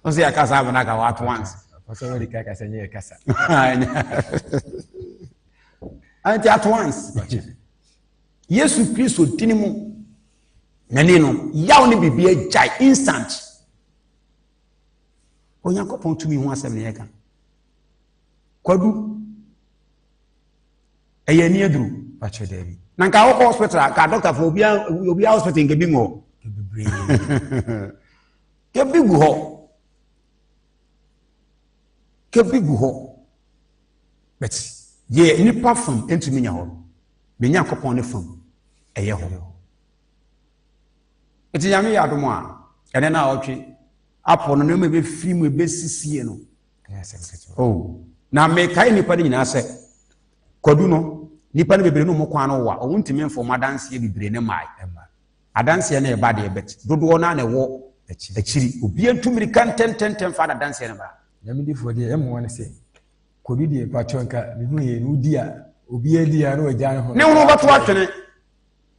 Ɔsɛ yɛ kasa abena ka wɔ at once. Ɔsɛ wɔde ka kasa nyɛ yɛ kasa. Ɛnti at once. Yesu Kristo dini mu n'ani no yaw ne biribi agyae instant. Onyankopɔn tumi ho asɛm na yɛka. Kwadu ɛyɛ ani aduru. Pakyɛ daabi. Na nka wokɔ hospital a ka doctor fo obia obia hospital nka bi ngu hɔ. Kebi gu hɔ. Kebi gu hɔ. But deɛ nipa fam ntumi nya hɔ no, me Nyankopɔn ne fam ɛyɛ hɔ. Nti Nyame yɛ adom a, ɛnɛ na ɔtwe apɔ no nneɛma ɛbɛfiri mu ɛbɛsisie no. Oh, na mekae nnipa no nyinaa sɛ kwadu no nnipa no bebree no mu kwan no wa ɔmo ntumi mfa ɔmo adanseɛ bebree ne mmae. Adanseɛ no ɛba deɛ bɛt dodoɔ no a na ɛwɔ akyiri. Obiara ntu mmirika ntɛntɛntɛm fa adanseɛ no ba. Nyame difoɔ deɛ ɛmmoa ne sɛ Kodu deɛ mpakyɛw nka mehu yɛ no wodi a obiara di a na wagya ne ho. Ne ho wobɛto atwene.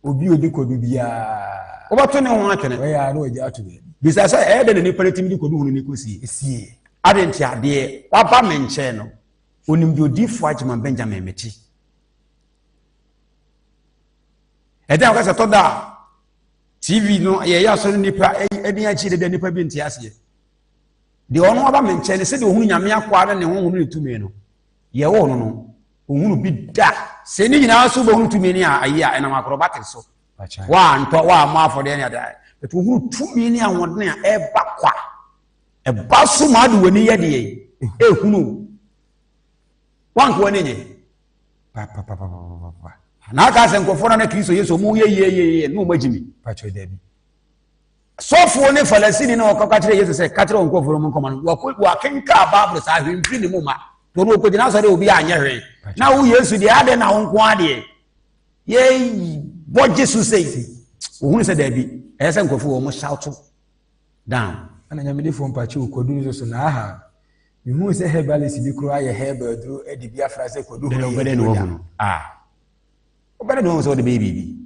Obi odi kodu biara. Wobɛto ne ho atwene. Wɔyɛ a na wagya ato baabi. Bisa sɛ ɛyɛ dɛ na nipa no tumi de kodu ho no ne kɔsie. Esie. Ade nti adeɛ waba me nkyɛn no onim deɛ odiifoɔ Agyeman Benjamin mete. Ɛdɛn a wɔka sɛ tɔ da a TV no yɛyɛ asɔre nipa ani akyi deda nipa bi nte aseɛ. Deɛ ɔno aba me nkyɛn no, sɛdeɛ ɔhunu Nyame akoa no ne honhom ne ne tumi no, deɛ ɛwɔ no no, ɔhunu bi da. Sɛ ne nyinaa so wobɛhunu tumi ne ayi a, ɛnam acrobatic so. Woantɔ, woammɔ afɔdeɛ ne adeɛ. But wohunu tumi ne ahoɔden a ɛba kwa. Ɛba so ma ade w'ani yɛ deɛ ehunu wanko w'ani nye. Papapapapapa. Na aka sɛ nkurɔfoɔ no na Kristo Yesu ɔmo yɛ yie yie yie na ɔmo agyi mi. Pakyɛ dabi. Sɔfoɔ ne Falasini na ɔkɔ kakyerɛ Yesu sɛ kakyerɛ wɔn nkurɔfoɔ no ɔmo nkɔma no wakɔ wakenka Bible saa hwee mfiri ne mu ma. Wɔn ɔkɔgyina asɔre obi anyɛ hwee. Na wo Yesu deɛ adɛn na wo nko adeɛ yɛ bɔ gye so sei. Ohunu sɛ daabi ɛyɛ sɛ nkurɔfoɔ wɔn shout down. Ɛna nyamedifoɔ mpakyɛ o kwadu no soso na aha mehuu sɛ herbalist bi koraa yɛ herbal aduro de bi afra sɛ kwadu ho yɛ aduro da. Ah wobɛdɛ na wahu sɛ wode bɛyɛ biribi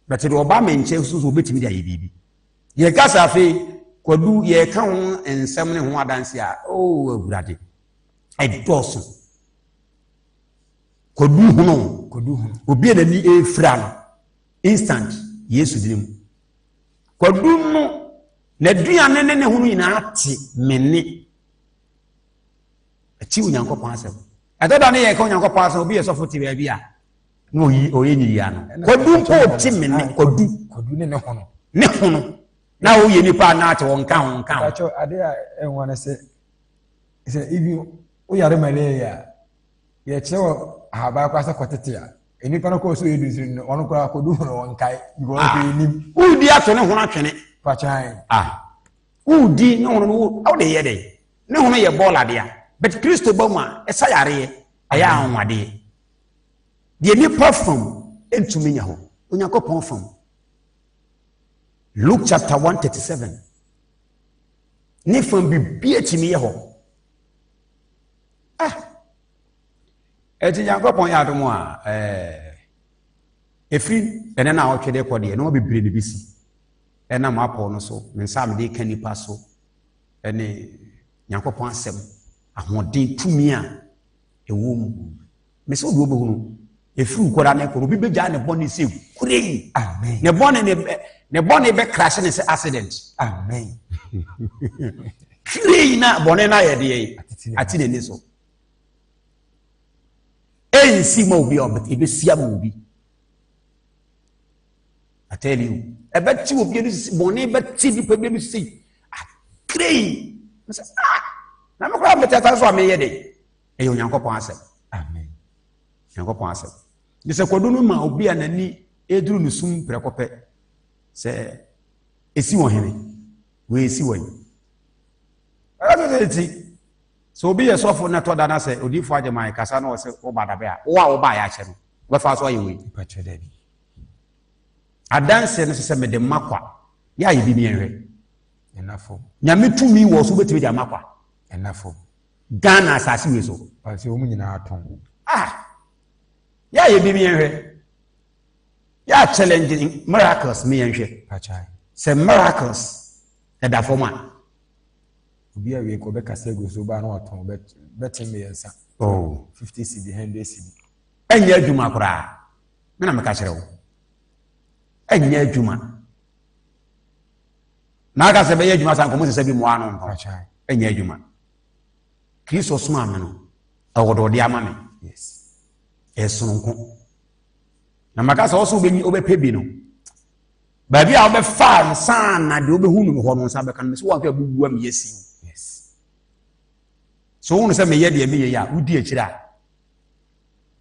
bɛte deɛ ɔba me nkyɛn so sɛ wobɛtumi de ayɛ biribi yɛka sɛ afei kwadu yɛka ho nsɛm ne ho adanse a oh awurade ɛdɔɔso kwadu hono kwadu hono obi a n'ani efira no instant yesu dini mu Kwadu no n'aduane ne ne ho no nyinaa te me ne. Ɛte Onyankopɔn asɛm. Ɛtɔ da ne yɛ ka Onyankopɔn asɛm obi yɛ sɔfo te baabi a na oyi ɔyɛ nyiyi ano. Kwadu mpo te me ne kwadu. Kwadu ne ne ho no. Ne ho no. Na woyɛ nipa a na ate wɔn nka ho nka ho. Mpakyɛw ade a ɛnwa no sɛ sɛ ibi woyare malaria a yɛkyerɛ wɔ ahaban koraa sɛ kɔtete a nnipa no kɔɔ so yɛ dusiri no ɔno koraa kɔdu ho no ɔnkae because ah. ɔhwɛ nim. Wodi ato ne ho atwene. Pakyan. Ah. Wodi ne ho no wo de yɛ dɛ. Ne ho no yɛ bɔɔl adeɛ but Kristo ba mu a ɛsa yareɛ ɛyɛ anwanwadeɛ. Deɛ nipa fam ntumi nyɛ hɔ Onyankopɔn fam. Luke chapter 137 ne fam biribi atumi yɛ hɔ. Ah! Ɛti Nyankopɔn yɛ adom a, ɛɛ, ɛfiri ɛnɛ na awɔtwe de kɔ deɛ, nneɛma bebree na ɛbɛsi. Ɛnam apɔw no so, me nsa a mede ka nipa so, ɛne Nyankopɔn asɛm, ahoɔden, tumi a ɛwɔ mu. Mesɛ obi wobɛhunu, ɛfiri nkɔda ne kɔ no, obi bɛgyaa ne bɔne sɛ kurei. Amen. Ne bɔne ne ne bɔne bɛkrahye ne sɛ accident. Amen. Kurei na bɔne no ayɛ deɛ ate n'ani so. Ɛnsi ma obi a ɛbɛsi ama obi. I tell you, ɛbɛte obi ani sisi bɔne bɛte nipa bi ani sisi akrei. Sɛ ah, na me koraa mete asa so a meyɛ de. Ɛyɛ Onyankopɔn asɛm. Amen. Onyankopɔn asɛm. Ne sɛ kwadu no ma obi a n'ani eduru ne sum prɛko pɛ sɛ esi wɔ hene, wei esi wɔ yi. Ɛsɛ sɛ ti sɛ obi yɛ sɔfo na ɛtɔ da na sɛ odiifo agyeman kasa na ɔsɛ woba dabe a wo a woba yɛ akyɛ no wobɛfa so ayɛ wei. Mpakyɛ dabi. Adanse no sɛ sɛ mede ma kwa yɛ ayɛ bi miɛnhwɛ. Ɛna fam. Nyame tumi wɔ so wobɛtumi de ama kwa. Ɛna fam. Ghana asase wei so. Ɔsɛ wɔn nyinaa tɔn. Ah! Yɛ ayɛ bi miɛnhwɛ. Yɛ a challenge miracles miɛnhwɛ. Mpakyɛ. Sɛ miracles ɛda fam a. Obi a wei kɔ bɛkasa agu so baa na watɔn bɛte mmiɛnsa. Oh. 50 cedi, 100 cedi. Ɛnyɛ adwuma koraa. Me na meka kyerɛ wo. Ɛnyɛ adwuma. Na aka sɛ bɛyɛ adwuma sa nkɔmɔ sɛ sɛ bi mmoa no ntɔn. Ɛnyɛ adwuma. Kristo somaa me no, ɛwɔ deɛ ɔde ama me. Yes. Ɛyɛ sononko. Na maka sɛ ɔso wobɛpɛ bi no, baabi a wobɛfa nsa na deɛ wobɛhu no hɔ no nsa bɛka no mesɛ woanhwɛ abubu a meyɛ si. Yes. So wohunu sɛ meyɛ deɛ meyɛ yi a wodi akyire a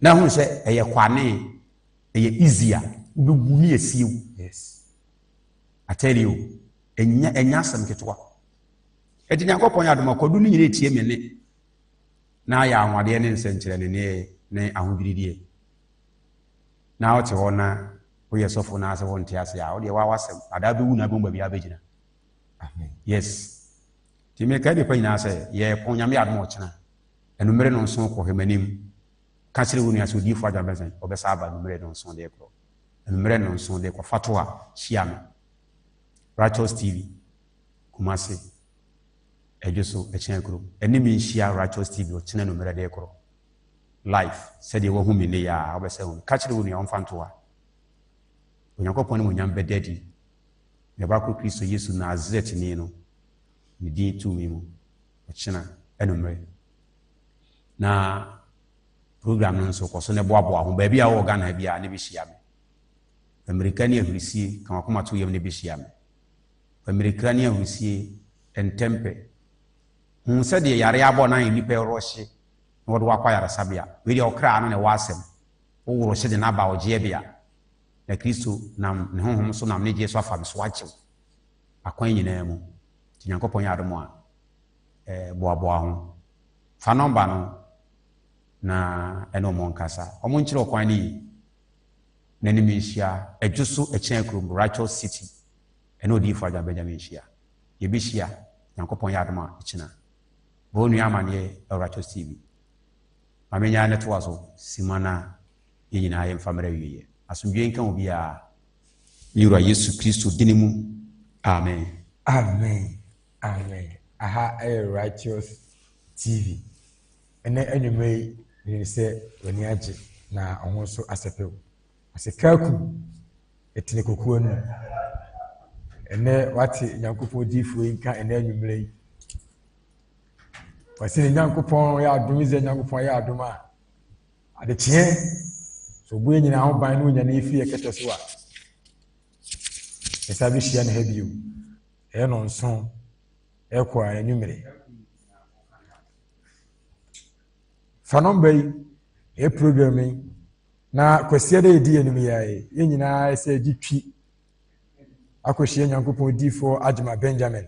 na hunu sɛ ɛyɛ kwane ɛyɛ easy a wobɛwu ne asie wo. Yes. I tell you, ɛnyɛ ɛnyɛ asɛm ketewa. Ɛti Nyankopɔn yɛ adom a kwadu no nyina etie me ne na ayɛ anwadeɛ ne nsɛnkyerɛnneɛ ne ahodwirideɛ. Na wote hɔ na woyɛ sɔfo na asɛ wonte ase a wodeɛ waa w'asɛm adaa bɛwu na abɛhu baabi a wobɛgyina. Amen. Yes. Nti meka nnipa nyinaa sɛ yɛpɔn Nyame yɛ adom ɔkyena anumere no nso kɔ hwɛ m'anim ka kyerɛ wo nua sɛ odiyifoɔ agya bɛsɛn ɔbɛsa aba anumere no nso deɛ korɔ anumere no nso deɛ kɔ fato a hyia me Righteous TV Kumasi, Adwo so, Ɛkyɛn Kurom. Ɛne me nhyia Righteous TV ɔkyena anwummerɛ de rekorɔ. Live, sɛdeɛ woahu me nnɛ yi ara, wobɛsɛ ahu me. Ka kyerɛ wo nua ɔmfa nto ha. Onyankopɔn animuonyam bɛda adi. Ne Ba koro Kristo Yesu Nasaretni no, ne din tumi mu, ɔkyena anwummerɛ. Na program no nso, kɔ so na boaboa ho. Baabi a wowɔ Ghana ha biara, ne bɛhyia me. Mmirika ne ahurisie, ka w'akoma to yam ne bɛhyia me. Fa mmirika ne ahurisie ntɛmpɛ. Hu sɛdeɛ yareɛ abɔ na nnipa ɛrɔhye na wɔde wo akɔ ayaresabea. Wei deɛ ɔkra no na ɛwɔ asɛm. Wo worɔhye de no aba ɔgyeɛ bea. Na Kristo nam ne Honhom so nam ne gyeɛ so afa me so agye wo akwan nyinaa mu. Nti Nyankopɔn yɛ adom a, eh, boaboa ho. Fa nɔmba no na ɛne wɔn nkasa. Wɔn nkyerɛ wo kwan no yie. Na ne me nhyia Adwo so Ɛkyɛn kurom, Righteous City. Ɛne Odiyifoɔ Agya Benjamin nhyia. Yɛbɛhyia, Nyankopɔn yɛ adom a, ɛkyena. Bɔ wo nua amaneɛ ɛwɔ Righteous TV. Ma menyaa ne toa so sima na yɛn nyinaa yɛmfa mmra awieɛ. Asomdwoeɛ nka obiara. Ne Wura Yesu Kristo dini mu, amen. Amen amen aha ɛyɛ righteous TV ɛnɛ anwummerɛ yi menim sɛ w'ani agye na ɔho nso asɛpɛ wo ɔsɛ kaaku ɛtene kokoa no ɛnɛ wate Nyankopɔn diifoɔ yi nka ɛnɛ anwummerɛ yi ɔsɛ ne Nyankopɔn yɛ adom Israel Nyankopɔn yɛ adom a Adekyeɛ, sɛ ɔbɔ yɛn nyinaa ho ban na ɔnya ne firi yɛ kɛtɛ so a, yɛsan bɛhyia ne ha bio. Ɛyɛ nɔnson ɛkɔ a anwummere. Fa nɔmba yi, ɛyɛ program yi, na kwasia dɛ yɛdi anim yɛ yɛn nyinaa sɛ yɛgye twi akɔhyia Nyankopɔn difoɔ Agyema Benjamin.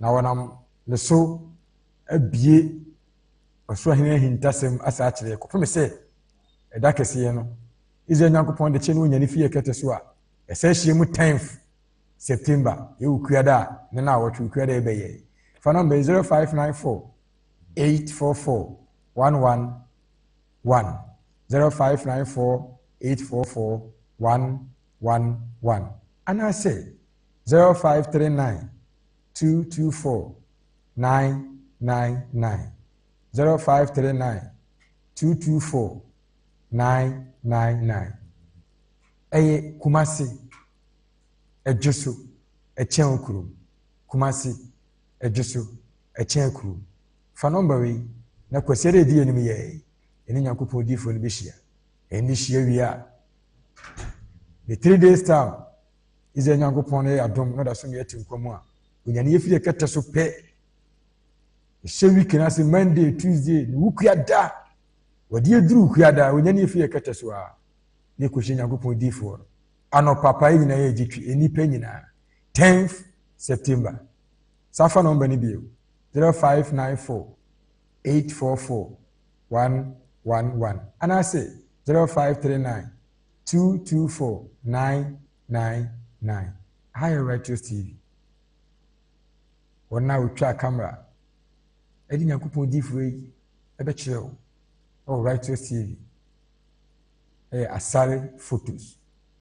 Na wɔnam ne so abie ɔsoro ahenni ahintasɛm asa akyerɛ yɛ kɔpem sɛ ɛda kɛseɛ no Israel Nyankopɔn de kyɛ no onya ne fie kɛtɛ so a ɛsɛ ahyia mu 10th September yɛ Wukuada a ne na awɔtwe Wukuada ɛbɛyɛ fa nɔmba yi 0594 844 111 0594 844 111 anaasɛ 0539 224 999 0539 224 999 Ɛyɛ Kumasi, Ɛdwoso, Ɛkyɛn kurom. Kumasi, Ɛdwoso, Ɛkyɛn kurom. Fa nɔmba wei na Kwasiada a ɛdi anim yɛ ɛne Nyankopɔn odiyifoɔ no bɛhyia. Ɛne hyia wie a, ne 3 days time Israel Nyankopɔn no yɛ adom na ɔda so yɛ te nkwa mu a, onyane yɛ firi kɛtɛ so pɛ. Ɛhyɛ week no ase Monday, Tuesday, ne wukua da. Wɔde aduru wukua da, onyane yɛ firi kɛtɛ so a, ne kɔhyɛ Nyankopɔn diifoɔ no. Anɔpa pa yi nyinaa yɛ gye twi, nnipa nyinaa. 10th September. Safa nɔmba no bio, 0594 844 111 anaasɛ 0539 224 999. Aha yɛ Righteous TV. Wɔn a wɔtwa camera ɛde Nyankopɔn diifoɔ yi ɛbɛkyerɛ wo ɛwɔ Righteous TV. Ɛyɛ Asare Photos.